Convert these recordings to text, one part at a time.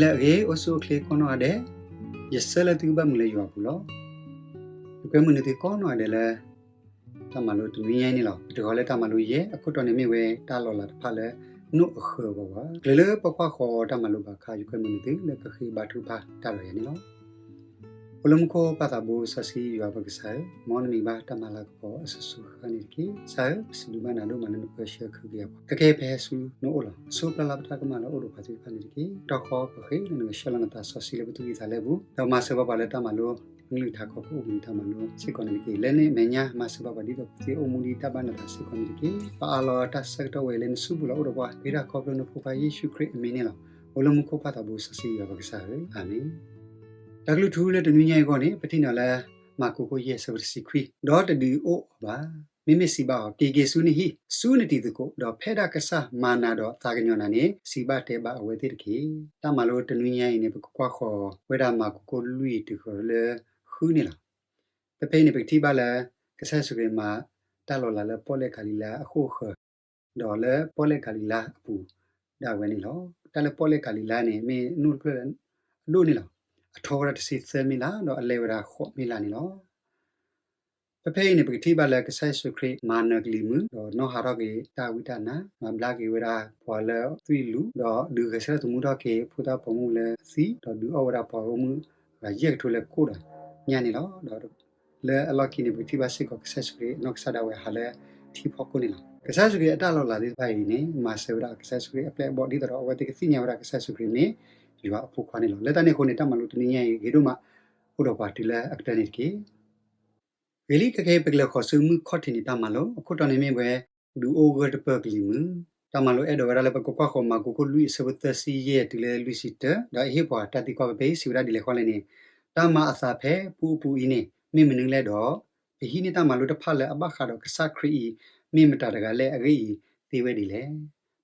လၢအဂ့ၤ အိၣ်ဆူၣ်အိၣ်ချ့ကိးနီၢ်ဂၤဒဲး, ယဆၢလၢသုကဘၣ်မုာ်လၢယွၤအပူၤလီၤ. ယကွဲမုာ်န့ၢ်သုကိးနီၢ်ဂၤဒဲးလၢ တၢ်မၤလိတနွံညါအံၤန့ၣ်လီၤ. ပတဂီၤလၢတၢ်မၤလိယဲၢ်အခိၣ်တီန့ၣ်မ့ၢ်ဝဲတၢ်လီၤလးတဖၣ်လၢ နိၣ်အဃၢၤအဂီၢ်ဘၣ်. ကလဲၤလၢပကွၢ်ဃီၤတၢ်မၤလိဘၣ်အခါ ယကွဲမုာ်န့ၢ်သုလၢကဃ့ဘါထုကဖၣ်တၢ်ဒီးယၤန့ၣ်လီၤ. အိၣ်လၢမူခိၣ်ပၢ်သးဘိစီဆှံယွၤပကစၢ်ဧၢ, မ်နမံၤဘၣ်တၢ်မၤလၤကပီၤအစိၤစိၤဃၣ်ဃၣ်န့ၣ်တက့ၢ်. ကစၢ်ဧၢ, ပစံးဘျုးဘၣ်နၤဒိၣ်မးလၢနပၢဆှၢခုကယၤပှၤ, ခဲကနံၣ်အံၤပဟဲဆူနအိၣ်လီၤ. အဆိပျၢ်လၢ်ပတၢ်ကမၣ်လၢအိၣ်ဒီးပှၤသ့ၣ်တဖၣ်န့ၣ်တက့ၢ်. တီၢ်ဃီပဃ့လၢနကဆှၢလီၤနသးစီဆှံလၢပသူၣ်ကံၢ်သးလဲပူၤ, ဒီးမၤစၢၤဘၣ်ပှၤလၢတၢ်မၤလိ ကလုၢ်ကထါခီဖျိအိၣ်ဘှံးနံၤတၢ်မၤလိစ့ၢ်ကီးန့ၣ်တက့ၢ်. လၢန့ၣ်အမဲာ်ညါ မၤစၢၤဘၣ်ပှၤဒ်သိးပသ့အိၣ်မူဒ်တၢ်ဘၣ်နသးစ့ၢ်ကီးန့ၣ်တက့ၢ်. ပအးလီၤတၢ်ဆၢကတီၢ်ဝဲလၢနစုပူၤလီၤ. အိၣ်ဒီးပှၤဃ့တၢ်ခီဖျိနဖိခွါယ့ၣ်ၡူးခရံာ်အမံၤန့ၣ်လီၤ. အိၣ်လၢမူခိၣ်ပၢ်သးဘိစီဆှံယွၤပကစၢ်ဧၢ, အၤမ့ၣ်. တၢ်ကလုၢ်ထူလၢတနွံညါအံၤအဂီၢ်န့ၣ် ပထံၣ်န့ၢ်လၢ မၢ်ကူးခိၣ်ယဲၢ်ဆၢဖိတဆံခွံ, ဒီးတဒုးအိၣ်အီၤဘၣ်. မ့မ့ၢ်စံးဘၣ်အီၤ, က့ၤက့ၤဆူနဟံၣ်, ဆူနတံၤသကိး, ဒီးဖဲဒၣ်ကစၢ်မၤနၤဒီးသးကညီၤနၤန့ၣ် စံးဘၣ်တဲဘၣ်အဝဲသ့ၣ်တက့ၢ်. တၢ်မၤလိတနွံညါအံၤန့ၣ် ပကကွၢ်ဃီၤဝဲဒၣ်မၢ်ကူးခိၣ်လွံၢ်တုၤဃီၤလၢဃုန့ၣ်လီၤ. ဖဲဖဲအံၤန့ၣ် ပကထံၣ်ဘၣ်လၢ ကစၢ်ယ့ၣ်ၡူးခရံာ်မၤတၢ်လီၤလးလၢပီၣ်လဲၣ်ကၤလံၤလါအဃိအဃၢၤ, ဒီးလၢပီၣ်လဲၣ်ကၤလံၤလါအပူၤဒၣ်ဝဲန့ၣ်လီၤ. တၢ်လၢပီၣ်လဲၣ်ကၤလံၤလါန့ၣ် မ့ၢ်နိၣ်တဖျၢၣ်အဒိၣ်န့ၣ်လီၤ. အထီဝဲဒၣ်တဆံသၢမံးလး ဒီးအလဲၤဝဲဒၣ်ဃိးမံးလးန့ၣ်လီၤ. ဖဲဖဲအံၤန့ၣ် ပကထံၣ်ဘၣ်လၢကစၢ်ယ့ၣ်ၡူးခရံာ်မၤနၢၤကလံၤမုၢ်, ဒီးနီၣ်ဟးထီၣ်က့ၤတၢ်ဝံတၢ်နါ, မၤဘျါက့ၤဝဲဒၣ်ပှၤလၢသွံၣ်လူၤ, ဒီးဒုးဂဲၤဆၢထၢၣ်သမူထီၣ်က့ၤဖိသၣ်ပိာ်မုၣ်လၢသံ, ဒီးဒုးအီၣ်ဝဲဒၣ်ပှၤဂီၢ်မုၢ်ဂၤယဲၢ်ကထိလၢကိၣ်ဒီးညၣ်န့ၣ်လီၤ. ဒီးလၢအလီၢ်ခံန့ၣ် ပကထံၣ်ဘၣ်စ့ၢ်ကီး ကစၢ်ယ့ၣ်ၡူးခရံာ်အနီၢ်ကစၢ်ဒၣ်ဝဲဟးလၢထံဖီခိၣ်န့ၣ်လီၤ. ကစၢ်ယ့ၣ်ၡူးခရံာ်အတၢ်လီၤလးသ့ၣ်တဖၣ်အံၤန့ၣ် မၤစၢၤဝဲဒၣ်ကစၢ်ယ့ၣ်ၡူးခရံာ်အပျဲၢ်အဘီၣ် ဒ်သိးဒီးအဝဲသ့ၣ်ကသ့ၣ်ညါဝဲဒၣ်ကစၢ်ယ့ၣ်ၡူးခရံာ်မ့ၢ်ယွၤအဖိခွါန့ၣ်လီၤ. လၢတၢ်န့ၣ်အဃိန့ၣ် တၢ်မၤလိတနွံညါအံၤ ဂ့ၤဒိၣ်မး အိၣ်ဒီးပှၤတုၤလၢအကတၢၢ်န့ၣ်တက့ၢ်. ဂ့ၤလံ ခဲကနံၣ်အံၤ ပကလဲၤဃီၤဆူမုၢ်ခီၣ်ထံးန့ၣ်တၢ်မၤလိ, အခိၣ်တီန့ၣ်မ့ၢ်ဝဲ ဒုးအိၣ်ဂၢၢ်တပၢၢ်ကလံၤမုၢ်. တၢ်မၤလိအဲၣ်ဒိးဝဲဒၣ်လၢပကကွၢ်ဃီၤမၢ်ကူးခိၣ်လွံၢ် အဆၢဖိသၢဆံယဲၢ်တုၤလၢလွံၢ်ဆံတၢ, ဒီးအဟ့ၣ်ပှၤတၢ်သံကွၢ်ဖဲဖဲအံၤ စံးဝဲဒၣ်ဒ်လဲၣ်ဃီလဲၣ်န့ၣ်, တၢ်မၤအသးဖဲပူအပူၤအံၤန့ၣ် မ့ၢ်မနုၤလဲၣ်ဒီး ပဟံးန့ၢ်တၢ်မၤလိတဖၣ်လၢအဘၣ်ဃးဒီးကစၢ်ခရံာ်အံၤ မ့ၢ်မတၤတဂၤလဲၣ်အဂ့ၢ်အံၤ သ့ဝဲဒ်လဲၣ်.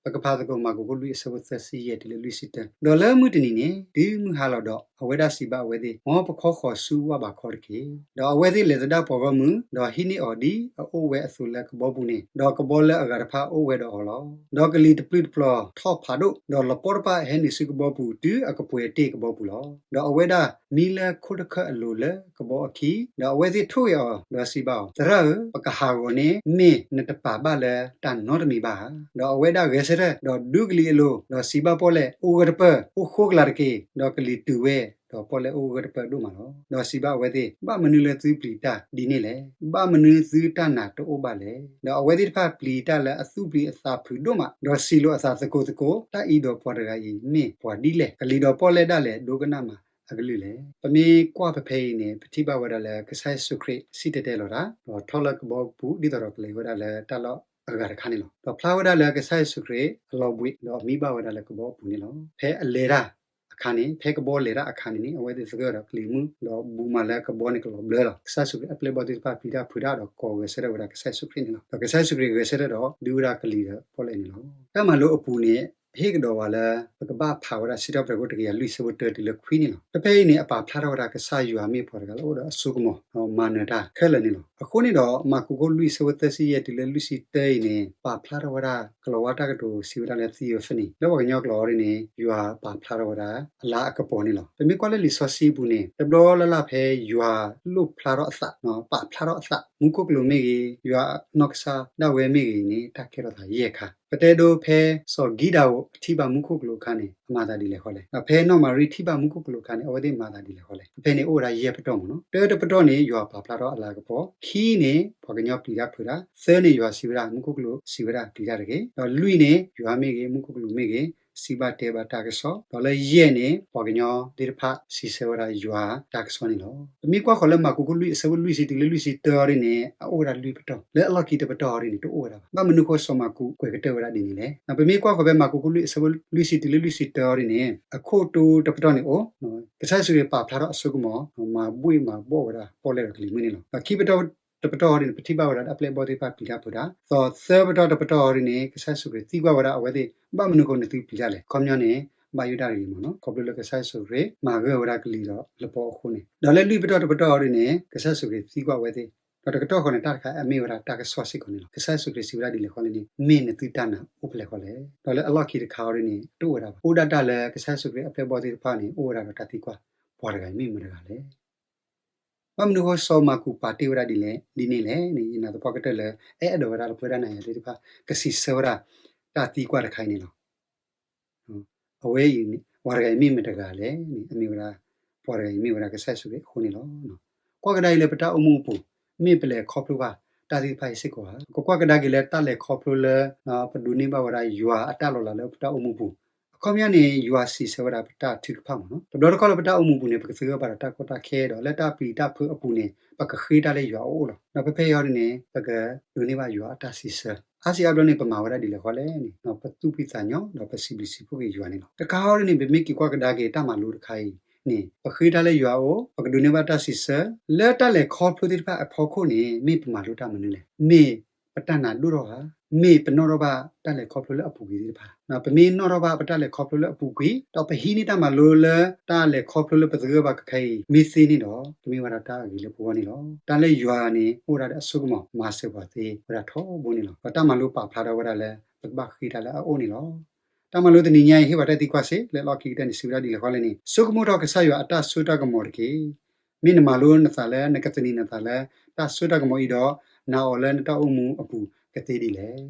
ပကဖးသကိးမၢ်ကူးခိၣ်လွံၢ် အဆၢဖိသၢဆံယဲၢ်တုၤလၢလွံၢ်ဆံတၢ, ဒီးလၢမုၢ်တနံၤန့ၣ် တုၤမုၢ်ဟါလီၤဒီး အဝဲဒၣ်စံးဘၣ်အဝဲသ့ၣ်, မ်ပခီဃီၤဆူဝၣ်ဘးခီတက့ၢ်. ဒီးအဝဲသ့ၣ်လဲၤသဒၣ်ပှၤဂီၢ်မုၢ်, ဒီးဟံးန့ၢ်အီၤဒ်အအိၣ်ဝဲအသိးလၢကဘီပူၤန့ၣ်, ဒီးကဘီလၢအဂၤတဖၣ်အိၣ်ဝဲဒီးအီၤလီၤ. ဒီးကလံၤတပျုာ်တပျီၤထီၣ်ဖးဒိၣ်, ဒီးလပီတဖၣ်ဟဲနုာ်ဆူကဘီပူၤ တုၤအကပှဲၤတ့ၢ်ကဘီပူၤလီၤ. ဒီးအဝဲဒၣ်မံလၢခိတခၢၣ်အလိၤလၢကဘီအခံ, ဒီးအဝဲသ့ၣ်ထိၣ်ဂဲၤအီၤ, ဒီးစံးဘၣ်အီၤ, သရၣ်ဧၢ, ပကဟးဂီၤန့ၢ်မ့ၢ်နတပာ်ဘၣ်လၢတၢ်နီတမံၤဘၣ်ဧါ. ဒီးအဝဲဒၣ်ဂဲၤဆၢထၢၣ်, ဒီးဒူကလံၤအလိၤ, ဒီးစံးဘၣ်ပီၣ်လဲၣ်, အိၣ်ဂၢၢ်တပၢၢ်, အိၣ်ဃိကလာ်တက့ၢ်. ဒီးကလံၤတုၤဝဲ, ဒီးပီၣ်လဲၣ်အိၣ်ဂၢၢ်တပၢၢ်ဒိၣ်မးလီၤ. ဒီးစံးဘၣ်အဝဲသ့ၣ်, ဘၣ်မနုၤလၢသုပျံၤတၢ်ဒ်န့ၣ်လဲၣ်. ဘၣ်မနုၤသုတၢ်နာ်တအိၣ်ဘၣ်လဲၣ်. ဒီးအဝဲသ့ၣ်တဖၣ်ပျံၤတၢ်လၢအသူၣ်ပျံၤအသးဖုးဒိၣ်မး, ဒီးစံးလိာ်အသးသကိးသကိး, တၢ်အံၤဒီးပှၤတဂၤအံၤမ့ၢ်ပှၤဒ်လဲၣ်. ကလံၤဒီးပီၣ်လဲၣ်ဒၣ်လဲာ်ဒိကနၣ်မးအကလုၢ်လဲၣ်. ပမ့ၢ်ကွၢ်ဖဲဖဲအံၤန့ၣ် ပထံၣ်ဘၣ်ဝဲဒၣ်လၢကစၢ်ယ့ၣ်ၡူးခရံာ်စံၣ်တဲၤတဲလီၤတၢ်, ဒီးထီၣ်လၢကဘီပူၤဒ်သိးဒီးကလဲၤဝဲဒၣ်လၢတၢ်လီၢ်အဂၤတခါန့ၣ်လီၤ. ဒီးဖျါဝဲဒၣ်လၢကစၢ်ယ့ၣ်ၡူးခရံာ်အလီၤဘှံး, ဒီးမံဘၣ်ဝဲဒၣ်လၢကဘီအပူၤန့ၣ်လီၤ. ဖဲအလဲၤတၢ်အခါန့ၣ်, ဖဲကဘီလဲၤတၢ်အခါန့ၣ်န့ၣ်, အဝဲသ့ၣ်သဂၢၢ်ဒီးကလံၤမုၢ်, ဒီးဘူးမးလၢကဘီန့ၣ်ကလီၤဘျၢလီၤ. ကစၢ်ယ့ၣ်ၡူးခရံာ်အပျဲၢ်အဘီၣ်သ့ၣ်တဖၣ်ပျံၤတၢ်ဖုးတၢ်ဒီးကိးဂဲၤဆၢထၢၣ်ဝဲဒၣ်ကစၢ်ယ့ၣ်ၡူးခရံာ်န့ၣ်လီၤ. ဒီးကစၢ်ယ့ၣ်ၡူးခရံာ်ဂဲၤဆၢထၢၣ်ဒီးဒုးဝဲဒၣ်ကလံၤဒီးပီၣ်လဲၣ်န့ၣ်လီၤ. တၢ်မၤလိအပူၤန့ၣ် ဟ့ၣ်ကဒီးဝဲလၢ ပကဘၣ်ဖးဝဲဒၣ်စံးထီၣ်ပတြၢၤခိၣ်တကယၤလွံၢ် အဆၢဖိတၢတုၤလၢခွံန့ၣ်လီၤ. ဖဲဖဲအံၤန့ၣ် အပာ်ဖျါထီၣ်ဝဲဒၣ်ကစၢ်ယွၤမ့ၢ်ပှၤတဂၤလၢအအိၣ်ဒီးအစိကမီၤ, ဒီးမၤနၢၤတၢ်ခဲလၢာ်န့ၣ်လီၤ. အဃိန့ၣ်ဒီး မၢ်ကူးခိၣ်လွံၢ် အဆၢဖိသၢဆံယဲၢ်တုၤလၢလွံၢ်ဆံတၢအံၤန့ၣ် ပာ်ဖျါထီၣ်ဝဲဒၣ် ကလီၤဝါတၢ်ကတိၤစံးဝဲဒၣ်လၢ theophany လၢပှၤကညီကျိာ်အီၤဒ်န့ၣ် ယွၤပာ်ဖျါထီၣ်ဝဲဒၣ်အလၤအကပီၤန့ၣ်လီၤ. ပမ့ၢ်ကွၢ်လၢလံာ်စီဆှံအပူၤန့ၣ် တဘျီလၢ်လၢ်ဖဲယွၤလိၣ်ဖျါထီၣ်အသး, ပာ်ဖျါထီၣ်အသး, မူခိၣ်ကလူးမ့ၢ်ဂ့ၤ, ယွၤနီၢ်ကစၢ်ဒၣ်ဝဲမ့ၢ်ဂ့ၤန့ၣ် တၢ်ကဲထီၣ်သးယဲၢ်ခါ. ပတဲဒိဖဲစီၤကံးဒဧိၣ်အထံၣ်ဘၣ်မူခိၣ်ကလူးအခါန့ၣ် အမၤသးဒ်လဲၣ်ဃီလဲၣ်. ဒီးဖဲနီၢ်မၤရံထံၣ်ဘၣ်မူခိၣ်ကလူးအခါန့ၣ် အဝဲသ့ၣ်မၤသးဒ်လဲၣ်ဃီလဲၣ်. ဖဲန့ၣ်အိၣ်ဝဲဒၣ်ယဲၢ်ပတီၢ်မ့ၢ်နီၤ. တၢတပတီၢ်န့ၣ် ယွၤပာ်ဖျါထီၣ်အလၤကပီၤ, ခံန့ၣ် ပှၤကညီပျံၤတၢ်ဖုးတၢ်, သၢန့ၣ် ယွၤစံးဝဲဒၣ် မူခိၣ်ကလူးစံးဝဲဒၣ်ပျံၤတၢ်တဂ့ၤ. ဒီးလွံၢ်န့ၣ် ယွၤမ့ၢ်ဂ့ၤ မူခိၣ်ကလူးမ့ၢ်ဂ့ၤ စံးဘၣ်တဲဘၣ်တၢ်ကစီၣ်, ဒီးလၢယဲၢ်န့ၣ် ပှၤကညီသ့ၣ်တဖၣ်စံးဆၢဝဲဒၣ်ယွၤတၢ်ကစီၣ်န့ၣ်လီၤ. ပမ့ၢ်ကွၢ်ဃီၤလၢမၢ်ကူးခိၣ်လွံၢ် အဆၢဖိလွံၢ်ဆံတုၤလၢလွံၢ်ဆံတၢအီၤဒ်န့ၣ် အအိၣ်ဝဲဒၣ်လွံၢ်ပတီၢ်, လၢအလီၢ်ခံတပတီၢ်အီၤဒ်န့ၣ် တအိၣ်ဝဲဒၣ်ဘၣ်. ဘၣ်မနုၤအဃိစီၤမၢ်ကူးကွဲးကတၢၢ်ဝဲဒၣ်ဒ်န့ၣ်လဲၣ်. ပမ့ၢ်ကွၢ်ဃီၤဖဲမၢ်ကူးခိၣ်လွံၢ် အဆၢဖိလွံၢ်ဆံတုၤလၢလွံၢ်ဆံတၢအီၤဒ်န့ၣ် အခိၣ်တီတပတီၢ်န့ၣ်အိၣ် ကစၢ်ယ့ၣ်ၡူးခရံာ်ပာ်ဖျါထီၣ်အစိကမီၤ မၤဘှ့ၣ်မၤဘှီၣ်ဝဲဒၣ်ပီၣ်လဲၣ်ဒီးကလံၤမုၢ်န့ၣ်လီၤ. ဒီးခံပတီၢ်တပတီၢ်အီၤဒ်န့ၣ် ပထံၣ်ဘၣ်ဝဲဒၣ်လၢအပျဲၢ်အဘီၣ်သ့ၣ်တဖၣ်ပျံၤတၢ်ဖုးတၢ်, ဒီးသၢပတီၢ်တပတီၢ်အီၤဒ်န့ၣ် ကစၢ်ယ့ၣ်ၡူးခရံာ်သံကွၢ်ဝဲဒၣ်အဝဲသ့ၣ် ဘၣ်မနုၤအဃိနသုပျံၤတၢ်လဲၣ်. အခီပညီန့ၣ် ဘၣ်ယိၣ်တၢ်တဂ့ၤမ့ၢ်နီၤ, ခီဖျိလၢကစၢ်ယ့ၣ်ၡူးခရံာ်မၤဂၢၢ်ဝဲဒၣ်ကလံၤဒီးလပီအဃိန့ၣ်. ဒီးလၢလွံၢ်ပတီၢ်တပတီၢ်အီၤဒ်န့ၣ် ကစၢ်ယ့ၣ်ၡူးခရံာ်သံကွၢ်ဝဲသ့ၣ် ဒီးတကတီၢ်ဃီန့ၣ် တၢ်တခါအံၤအမ့ၢ်ဝဲဒၣ်တၢ်ကစီၣ်စ့ၢ်ကီးန့ၣ်လီၤ. ကစၢ်ယ့ၣ်ၡူးခရံာ်စံးဝဲဒၣ်ဒ်လဲၣ်ဃီလဲၣ်န့ၣ် မ့ၢ်နသုတၢ်နာ်အိၣ်ဖဲလဲၣ်ဃီလဲၣ်. ဒီးလၢအလီၢ်ခံတခါအံၤဒ်န့ၣ် တအိၣ်ဝဲဒၣ်ဘၣ်. အိၣ်ဒၣ်တၢ်လၢကစၢ်ယ့ၣ်ၡူးခရံာ်အပျဲၢ်အဘီၣ်သ့ၣ်တဖၣ်န့ၣ် အိၣ်ဝဲဒၣ်ဒီးတၢ်သံကွၢ် ပှၤတဂၤအံၤမ့ၢ်မတၤတဂၤလဲၣ်. ဘၣ်မနုၤအဃိစီၤမၢ်ကူးပာ်တ့ၢ်ဝဲဒၣ်ဒ်လဲၣ် ဒ်န့ၣ်လဲၣ်န့ၣ် ယနာ်သပှၢ်ကတၢၢ်လၢ အဲၣ်ဒိးဝဲဒၣ်လၢပဝဲဒၣ်နၤယၤသ့ၣ်တဖၣ် ကစံးဆၢဝဲဒၣ် တၢ်သံကွၢ်တခါအံၤန့ၣ်လီၤ. အဝဲအံၤ ပှၤတဂၤအံၤမ့ၢ်မတၤတဂၤလဲၣ်န့ၣ် အမ့ၢ်ဝဲဒၣ် ပှၤတဂၤအံၤမ့ၢ်ဝဲဒၣ်ကစၢ်ယ့ၣ်ၡူးခရံာ်အဃိန့ၣ်လီၤ. ကွၢ်ကဒါအံၤလၢပတၢ်အိၣ်မူအပူၤ မ့ၢ်ပလဲၤခီဖျိဘၣ်တၢ်သ့ၣ်တဖၣ်အံၤစ့ၢ်ကီးဧါ. ပကကွၢ်ကဒါက့ၤလၢတၢ်လဲၤခီဖျိလၢ ပဒိးန့ၢ်ဘၣ်ဝဲဒၣ်ယွၤအတၢ်လီၤလးလၢပတၢ်အိၣ်မူပူၤ အခီပညီန့ၣ် ယွၤစံးဆၢဝဲဒၣ်ပတၢ်ထုကဖၣ်မ့ၢ်နီၤ. တဘျီတခီၣ်လၢပတၢ်အိၣ်မူပူၤန့ၣ် ပကသဂၢၢ်ဘၣ်ဒီးတၢ်ကီတၢ်ခဲဒီး လၢတၢ်ပျံၤတၢ်ဖုးအပူၤန့ၣ် ပကဃ့တၢ်လၢယွၤအအိၣ်လီၤ. ဒီးဖဲဖဲအံၤအံၤန့ၣ် ပကဒိးန့ၢ်ဘၣ်ယွၤအတၢ်စံးဆၢ အါစုအါဘျီန့ၣ် ပမၤဝဲဒၣ်ဒ်လဲၣ်ဃီလဲၣ်န့ၣ် ပသူၣ်ဖှံသးညီ ဒီးပစံးဘျုးစံးဖှိၣ်က့ၤယွၤန့ၣ်လီၤ. တခါအံၤဒ်န့ၣ် ပမ့ၢ်က့ၤကွၢ်ကဒါက့ၤတၢ်မၤလိတခါအံၤန့ၣ် ပဃ့တၢ်လၢယွၤအအိၣ် ပကဒိးန့ၢ်ဘၣ်တၢ်စံးဆၢ လၢတၢ်လဲၤခီဖျိသ့ၣ်တဖၣ်အဖီခိၣ်န့ၣ် မ့ၢ်ပမၤလိတၢ်မနုၤလဲၣ်. မ့ၢ်ပတၢ်နာ်ဒိၣ်ထီၣ်ဧါ, မ့ၢ်ပနီၣ်ထီၣ်ဘၣ်တၢ်လဲၤခီဖျိလၢအပူၤကွံာ်သ့ၣ်တဖၣ်. ပမ့ၢ်နီၣ်ထီၣ်ဘၣ်ပတၢ်လဲၤခီဖျိလၢအပူၤကွံာ် ဒီးပဟံးန့ၢ်တၢ်မၤလိလၢတၢ်လဲၤခီဖျိလၢပသဂၢၢ်ဘၣ်ခဲအံၤ မ့ၢ်သ့န့ၣ်ဒီး ကမ့ၢ်ဝဲဒၣ်တၢ်အဂ့ၤလၢပဂီၢ်န့ၣ်လီၤ. တၢ်လၢယွၤန့ၣ် အိၣ်ဝဲဒၣ်ဒီးအစိကမီၤ မၤစၢၤပှၤသ့ဝဲဒၣ်ထီဘိန့ၣ်လီၤ. ဒီးတၢ်မၤလိပာ်ဖျါထီၣ်ဝဲဒၣ်လၢ ပကဘၣ်ဃ့တၢ်လၢအအိၣ်န့ၣ်လီၤ. တၢ်မၤလိတနံၤညါအံၤ ဟ့ၣ်ပှၤတၢ်သံကွၢ်စ့ၢ် လၢအလီၢ်ခံကတၢၢ်န့ၣ် စံးဝဲဒၣ်ဒ်လဲၣ်ဃီလဲၣ်န့ၣ် ဆိကမိၣ်ထီၣ်ကစၢ်ယွၤအတၢ်စိတၢ်ကမီၤတက့ၢ်. မ့ၢ်နမၤလိနသးလၢ နကသန့ၤနသးလၢ တၢ်စိတၢ်ကမီၤအံၤဒီး နာ်အီၤလၢနတၢ်အိၣ်မူအပူၤကသ့ဒ်လဲၣ်.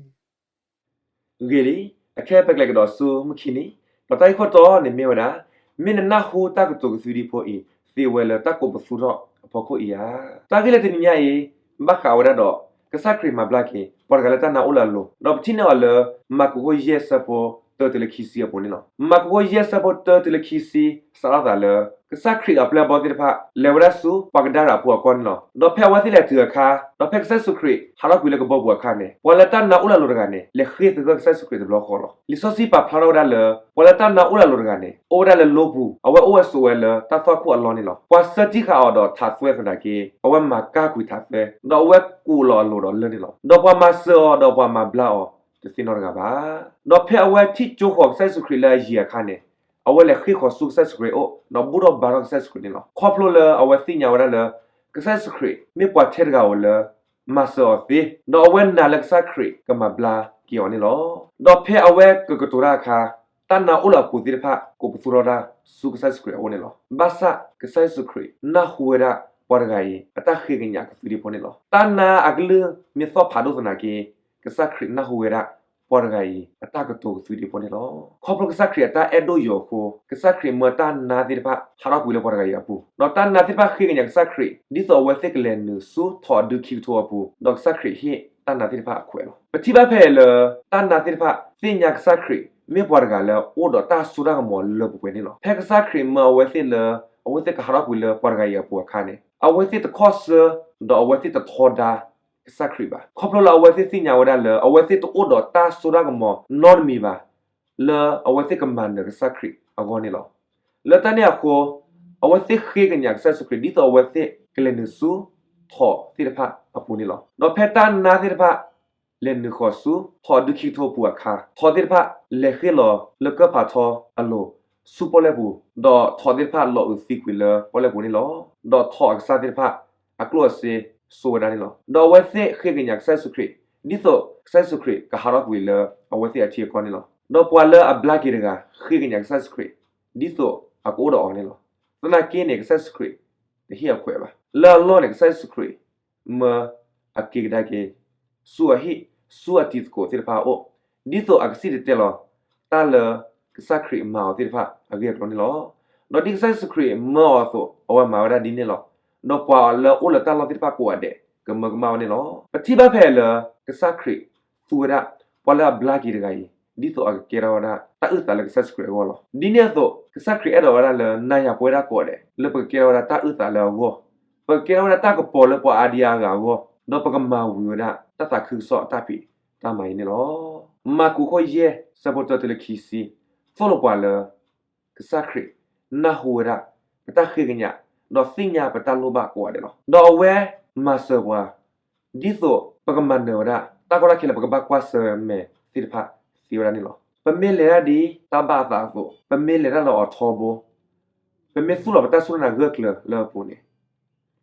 ဂ့ၤလံ, အခဲပကလဲၤကဒီးဆူမုၢ်ခံနံၤ, ဒီးတၢ်ဂ့ၢ်ခိၣ်တီန့ၣ်မ့ၢ်ဝဲဒၣ်, မ့ၢ်နနၢ်ဟူတၢ်ကတိၤကသုဒံဖိအံၤ သ့ဝဲလၢတၢ်ကိးပသူထီၣ်အဖီခိၣ်အံၤဧါ. တၢ်ဂ့ၢ်လၢတနံၤညါအံၤ ဘၣ်ဃးဝဲဒၣ်ဒီး ကစၢ်ခရံာ်မၤဘျါက့ၤ ပှၤတဂၤလၢတၢ်နာ်အိၣ်လၢအလိၤ, ဒီးပထံၣ်န့ၢ်အီၤလၢ မၢ်ကူးခိၣ်ယဲၢ်ဆၢဖိတၢတုၤလၢခံဆံအပူၤန့ၣ်လီၤ. မၢ်ကူးခိၣ်ယဲၢ်ဆၢဖိတၢတုၤလၢခံဆံ စးထီၣ်သးလၢ ကစၢ်ခရံာ်အပျဲၢ်အဘီၣ်သ့ၣ်တဖၣ် လဲၤဝဲဒၣ်ဆူပှၤကဒါရၤဖိအကီၢ်န့ၣ်လီၤ. ဒီးဖဲအဝဲသ့ၣ်လဲၤတုၤအခါ, ဒီးဖဲကစၢ်ယ့ၣ်ၡူးခရံာ်ဟးထီၣ်ကွံာ်လၢကဘီပူၤအခါန့ၣ်, ပှၤလၢတၢ်နာ်အိၣ်လၢအလိၤတဂၤန့ၣ် လဲၤဃ့ၢ်သဂၢၢ်ကစၢ်ယ့ၣ်ၡူးခရံာ်တဘျီဃီလီၤ. လံာ်စီဆှံပာ်ဖျါထီၣ်ဝဲဒၣ်လၢ ပှၤလၢတၢ်နာ်အိၣ်လၢအလိၤတဂၤန့ၣ် အိၣ်ဝဲဒၣ်လၢလိပူၤ, အဝဲအိၣ်ဝဲဆိးဝဲလၢတၢ်သွၣ်ခိၣ်အလီၢ်န့ၣ်လီၤ. ပှၤဆၢတံၢ်ဃာ်အီၤဒီးထးသွဲသနာ်က့, အဝဲမၤကၢ်ကွံာ်ထးသွဲ, ဒီးအဝဲကူးလီၤအလိၤဒီးလၢၢ်န့ၣ်လီၤ. ဒီးပှၤမၤစၢၤအီၤဒီးပှၤမၤဘျါအီၤတသ့နီတဂၤဘၣ်. ဒီးဖဲအဝဲထံၣ်ကၠိဃီၤကစၢ်ယ့ၣ်ၡူးခရံာ်လၢအယံၤအခါန့ၣ်, အဝဲလဲၤဃ့ၢ်ဃီၤဆူကစၢ်ယ့ၣ်ၡူးခရံာ်အအိၣ်, ဒီးဘူၣ်ထီၣ်ဘါထီၣ်ကစၢ်ယ့ၣ်ၡူးခရံာ်န့ၣ်လီၤ. ခီဖျိလၢအဝဲသ့ၣ်ညါဝဲဒၣ်လၢ ကစၢ်ယ့ၣ်ၡူးခရံာ်မ့ၢ်ပှၤထဲတဂၤဧိၤလၢ မၤစၢၤအီၤသ့, ဒီးအဝဲနာ်လၢကစၢ်ခရံာ်ကမၤဘျါက့ၤအီၤန့ၣ်လီၤ. ဒီးဖဲအဝဲကကတိၤတၢ်အခါ, တၢ်နာ်အိၣ်လၢအပူၤသ့ၣ်တဖၣ် ကိးပသူထီၣ်တၢ်ဆူကစၢ်ယ့ၣ်ၡူးခရံာ်အအိၣ်န့ၣ်လီၤ. ဘၣ်ဆၣ်ကစၢ်ယ့ၣ်ၡူးခရံာ်နၢ်ဟူဝဲဒၣ်ပှၤတဂၤအံၤ အတၢ်ဃ့ကညးကသုဒံဖိန့ၣ်လီၤ. တၢ်နာ်အကလုၢ်မ့ၢ်သီၣ်ဖးဒိၣ်သနာ်က့, ကစၢ်ခရံာ်နၢ်ဟူဝဲဒၣ်ပှၤတဂၤအံၤ အတၢ်ကတိၤကသုဒံဖိန့ၣ်လီၤ. ခီဖျိကစၢ်ခရံာ်အတၢ်အဲၣ်ဒိၣ်ယိာ်အဃိ, ကစၢ်ခရံာ်မၢတၢ်နာ်သ့ၣ်တဖၣ်ဟးထီၣ်ကွံာ်လၢပှၤတဂၤအံၤအပူၤ, ဒီးတၢ်နာ်သ့ၣ်တဖၣ်ဃ့ကညးကစၢ်ခရံာ် ဒ်သိးအဝဲသ့ၣ်ကလဲၤနုာ်ဆူထိးအဒုခံကထိအပူၤ, ဒီးကစၢ်ခရံာ်ဟ့ၣ်တၢ်နာ်သ့ၣ်တဖၣ်အခွဲးလီၤ. ပထံၣ်ဘၣ်ဖဲအံၤလၢ တၢ်နာ်သ့ၣ်တဖၣ်သ့ၣ်ညါကစၢ်ခရံာ် မ့ၢ်ပှၤတဂၤလၢအအိၣ်ဒီးတၢ်စိတၢ်ကမီၤလၢပှဲၤပှဲၤန့ၣ်လီၤ. ဖဲကစၢ်ခရံာ်မၢအဝဲသ့ၣ်လၢ အဝဲသ့ၣ်ကဟးထီၣ်ကွံာ်လၢပှၤတဂၤအံၤအပူၤအခါန့ၣ်, အဝဲသ့ၣ်တခီၣ်ဆၢ ဒီးအဝဲသ့ၣ်တထီဒါ ကစၢ်ခရံာ်ဘၣ်. ခီဖျိလၢအဝဲသ့ၣ်သ့ၣ်ညါဝဲဒၣ်လၢ အဝဲသ့ၣ်တအိၣ်ဒီးတၢ်စိတၢ်ကမီၤနီတမံၤဘၣ်, လၢအဝဲသ့ၣ်ကမၤနၢၤကစၢ်ခရံာ်အဂီၢ်န့ၣ်လီၤ. လၢတၢ်န့ၣ်အဃိ, အဝဲသ့ၣ်ဃ့ကညးကစၢ်ယ့ၣ်ၡူးခရံာ် ဒ်သိးအဝဲသ့ၣ်ကလဲၤနုာ်ဆူ ထိးသ့ၣ်တဖၣ်အပူၤန့ၣ်လီၤ. ဒီးဖဲတၢ်နာ်သ့ၣ်တဖၣ် လဲၤနုာ်ဃီၤဆူ ထိးဒုခံကထိအပူၤအခါ, ထိးသ့ၣ်တဖၣ်လဲၤဃ့ၢ်လီၤလၢကၢၢ်ဖးထီအလိၤ ဆူပီၣ်လဲၣ်ပူၤ, ဒီးထိးသ့ၣ်တဖၣ်လီၤအုးသံကွံာ်လၢပီၣ်လဲၣ်ပူၤန့ၣ်လီၤ. ဒီးထိးအကစၢ်သ့ၣ်တဖၣ် အကျိၣ်အစ့စိာ်ဝဲဒၣ်န့ၣ်လီၤ. ဒီးအဝဲသ့ၣ်ဃ့ကညးကစၢ်ယ့ၣ်ၡူးခရံာ် ဒ်သိးကစၢ်ယ့ၣ်ၡူးခရံာ်ကဟးထီၣ်ကွံာ်လၢအဝဲသ့ၣ်အထံအကီၢ်န့ၣ်လီၤ. ဒီးပှၤလၢအဘျါက့ၤတဂၤ ဃ့ကညးကစၢ်ယ့ၣ်ၡူးခရံာ် ဒ်သိးအကအိၣ်ဒီးအီၤန့ၣ်လီၤ. သနာ်က့န့ၣ် ကစၢ်ယ့ၣ်ၡူးခရံာ် တဟ့ၣ်အခွဲးဘၣ်. လၢအလီၢ်န့ၣ် ကစၢ်ယ့ၣ်ၡူးခရံာ် မၢအက့ၤကဒါက့ၤ ဆူအဟံၣ် ဆူအတံၤသကိးသ့ၣ်တဖၣ်အအိၣ်, ဒ်သိးအကစံၣ်တဲၤတဲလီၤ တၢ်လၢကစၢ်ခရံာ်မၤအီၤသ့ၣ်တဖၣ်အဂ့ၢ်အကျိၤန့ၣ်လီၤ. ဒီးဒ်ကစၢ်ယ့ၣ်ၡူးခရံာ်မၢအီၤအသိး အဝဲမၤဝဲဒၣ်ဒ်န့ၣ်လီၤ. ဒီးပှၤလၢအအိၣ်လၢတၢ်လီၢ်သ့ၣ်တဖၣ်ကိးဂၤဒဲး ကမၢကမၣ်ဝဲန့ၣ်လီၤ. ပထံၣ်ဘၣ်ဖဲအံၤလၢ ကစၢ်ခရံာ်သူဝဲဒၣ် ပှၤလၢအဘျါက့ၤတဂၤအံၤ ဒ်သိးအကကဲထီၣ်ဝဲဒၣ် တၢ်အုၣ်သးလၢကစၢ်ယ့ၣ်ၡူးခရံာ်အဂီၢ်လီၤ. ဒ်န့ၣ်အသိး ကစၢ်ခရံာ်အဲၣ်ဒိးဝဲဒၣ်လၢနၤယၤပဝဲဒၣ်ကိးဂၤဒဲး လၢပကကဲထီၣ်ဝဲဒၣ်တၢ်အုၣ်သးလၢအဂီၢ်, ပကကဲထီၣ်ဝဲဒၣ်တၢ်ကပီၤလၢပှၤအါဒံအါဂၤအဂီၢ်, ဒီးပကမၤဝံၤဝဲဒၣ် တၢ်သးခုကစီၣ်အတၢ်ဖံးတၢ်မၤအံၤန့ၣ်လီၤ. မၢ်ကူးခိၣ်ယဲၢ် ဆၢဖိတၢတုၤလၢခံဆံ သိၣ်လိပှၤလၢ ကစၢ်ခရံာ် နၢ်ဟူဝဲဒၣ် ပတၢ်ဃ့ကညး, ဒီးသ့ၣ်ညါပတၢ်လိၣ်ဘၣ်ကိးဂၤဒဲးလီၤ. ဒီးအဝဲမၤစၢၤပှၤ ဒ်သိးပကမၤနၢၤဝဲဒၣ် တၢ်ကီတၢ်ခဲလၢပကဘၣ်ကွၢ်ဆၢၣ်မဲာ်သ့ၣ်တဖၣ်သ့ဝဲဒၣ်န့ၣ်လီၤ. ပမ့ၢ်လဲၤတၢ်ဒ်တၢ်ဘၣ်အသးအသိး, ပမ့ၢ်လဲၤတၢ်လၢအီၤထီဘိ, ပမ့ၢ်သူၣ်လီၤပတၢ်စူၢ်တၢ်နာ်ဂၢၢ်ကျၢၤလၢအပူၤန့ၣ်,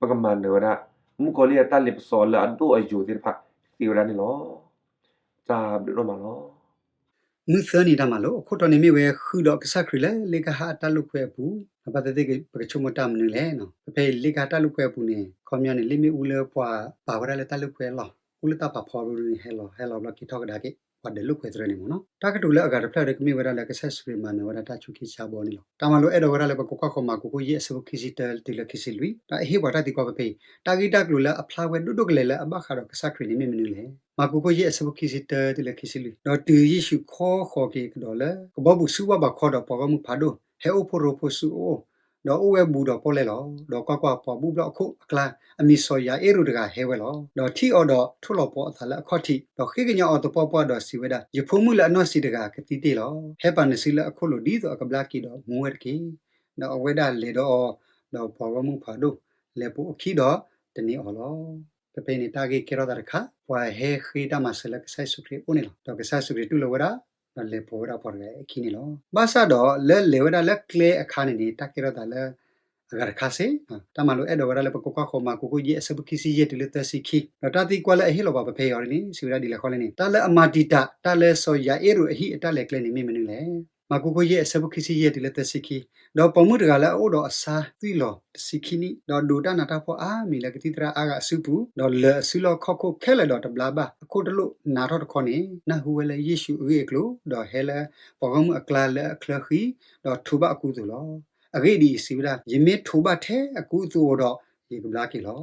ပကမၤနၢၤဝဲဒၣ် မုၣ်ကီၤလံၢ်အတၢ်လ့ပစီလၢအဒိၣ်အယိာ်သ့ၣ်တဖၣ် သ့ဝဲဒၣ်န့ၣ်လီၤ. တၢ်ဘျုးဒိၣ်မးလီၤ. မုၢ်သၢနံၤတၢ်မၤလိ အခိၣ်တီန့ၣ်မ့ၢ်ဝဲ ဃုာ်ဒီးကစၢ်ခရံာ်လၢလ့ကဟၣ်အတၢ်လုၢ်ကွဲအပူၤ, ဘၣ်သ့ၣ်သ့ၣ်ပကဆိကမိၣ်တၢ်မနုၤလဲၣ်. ဖဲအံၤလ့ကဟၣ်တၢ်လုၢ်ကွဲအပူၤန့ၣ် ခီပညီန့ၣ် လ့ၣ်မ့ၣ်အူလၢပှၤပာ်ဝဲဒၣ်လၢတၢ်လုၢ်ကွဲအလီၢ် အိၣ်လၢတၢ်ဖးဖီဒ်န့ၣ် ဟဲလီၤ ဟဲလီၤဘျီက့ၤထီၣ်ကဒါက့ၤ ပှၤဒၢးလုၢ်ကွဲသရၢန့ၣ်မ့ၢ်နီၤ. တၢ်ကတိၤလၢအဂၤတဖျၢၣ်ဒီးကမ့ၢ်ဝဲဒၣ်လၢကစၢ်ယ့ၣ်ၡူးခရံာ်မၤနၢၤဝဲဒၣ်တၢ်ဆူးခ့ဆါဘီန့ၣ်လီၤ. တၢ်မၤလိအဲၣ်ဒိးဝဲဒၣ်လၢပကကွၢ်ဃီၤမၢ်ကူးခိၣ်ယဲၢ်အဆၢဖိခံဆံတၢတုၤလၢခံဆံလွံၢ်, ဒီးအဟ့ၣ်ပှၤတၢ်သံကွၢ်ဖဲဖဲအံၤ, တၢ်ဂ့ၢ်တၢ်ကျိၤလၢအဖျါဝဲဒိၣ်ဒိၣ်ကလဲာ်လၢအဘၣ်ဃးဒီးကစၢ်ခရံာ်န့ၣ်မ့ၢ်မနုၤလဲၣ်. မၢ်ကူးခိၣ်ယဲၢ်အဆၢဖိခံဆံတၢတုၤလၢခံဆံလွံၢ်, ဒီးတုၤယ့ၣ်ၡူးခီဃီၤက့ၤကဒီးလၢ ကဘီပူၤဆူဝၣ်ဘးခီဒီးပှၤဂီၢ်မုၢ်ဖးဒိၣ် ဟဲအိၣ်ဖှိၣ်ရိဖှိၣ်ဆူအအိၣ်, ဒီးအိၣ်ဝဲဘူးဒီးပီၣ်လဲၣ်လီၤ. ဒီးကွၢ်ကွၢ်, ပှၤဘူၣ်ဘျီၣ်အခိၣ်အကျါ အမံၤစီၤယၤအ့ၣ်ရူးတဂၤဟဲဝဲလီၤ. ဒီးထံၣ်အီၤဒီးထိၣ်လီၤပှီၤအသးလၢအခီၣ်ထံး, ဒီးဃ့ကညးအီၤသပှၢ်ပှၢ်ဒီးစံးဝဲဒၣ်, ယဖိမုၣ်လၢအနီၢ်ဆံးတဂၤကသံတ့ၢ်လီၤ. ဟဲပာ်နစုလၢအခိၣ်လိၤဒ်သိးအကဘျါက့ၤဒီးမူဝဲတက့ၢ်. ဒီးအဝဲဒၣ်လဲၤဒီးအီၤ, ဒီးပှၤဂီၢ်မုၢ်ဖးဒိၣ် လဲၤပိာ်အခံဒီးတန့ၢ်အီၤလီၤ. ဖဲဖဲအံၤန့ၣ် တၢ်ဂ့ၢ်ကဲထီၣ်သးတခါ ပှၤဟဲဃ့တၢ်မၤစၢၤလၢကစၢ်ယ့ၣ်ၡူးခရံာ်အအိၣ်န့ၣ်လီၤ. ဒီးကစၢ်ယ့ၣ်ၡူးခရံာ်တူၢ်လိာ်ဝဲဒၣ်, ဒီးလဲၤပိာ်ဝဲဒၣ်ပှၤတဂၤအခံန့ၣ်လီၤ. ဘၣ်ဆၣ်ဒီးလၢလဲၤဝဲဒၣ်လၢကျဲအခါန့ၣ်န့ၣ် တၢ်ကဲထီၣ်သးလၢ အဂၤတခါစ့ၢ်, တၢ်မၤလိအဲၣ်ဒိးဝဲဒၣ်လၢပကကွၢ်ဃီၤမၢ်ကူးခိၣ်ယဲၢ်အဆၢဖိခံဆံယဲၢ်တုၤလၢသၢဆံခံ, ဒီးတၢ်သံကွၢ်လၢအဟ့ၣ်လီၤပှၤဖဲဖဲအံၤန့ၣ် စံးဝဲဒၣ်ဒ်လဲၣ်ဃီလဲၣ်န့ၣ် တၢ်လၢအမၤတံာ်တာ် တၢ်လၢစီၤယၤအ့ၣ်ရူးအဟံၣ်အတၢ်လဲၤကျဲန့ၣ်မ့ၢ်မနုၤလဲၣ်. မၢ်ကူးခိၣ်ယဲၢ်အဆၢဖိခံဆံယဲၢ်တုၤလၢသၢဆံခံ, ဒီးပိာ်မုၣ်တဂၤလၢအအိၣ်ဒီးအဆါသွံၣ်လီၤတဆံခံနံၣ်, ဒီးဒိးတၢ်နးတၢ်ဖှီၣ်အါမံၤလၢကသံၣ်သရၣ်အါဂၤအစုပူၤ, ဒီးလၢာ်အစုလီၢ်ခီၣ်ခိၣ်ခဲလၢာ်ဒီးတဘျါဘၣ်, အခိၣ်တလိၣ်နးထီၣ်တခီန့ၣ် နၢ်ဟူဝဲလၢယ့ၣ်ၡူးအဂ့ၢ်အကျိၤ, ဒီးဟဲလၢပှၤဂီၢ်မုၢ်အကျါလၢအချၢဃံ, ဒီးထိးဘၣ်အကူအသိးလီၤ. အဂ့ၢ်ဒ်အံၤ, စံးဝဲဒၣ်, ယမ့ၢ်ထိးဘၣ်ထဲအကူအသိးဒီး ယကဘျါက့ၤလီၤ.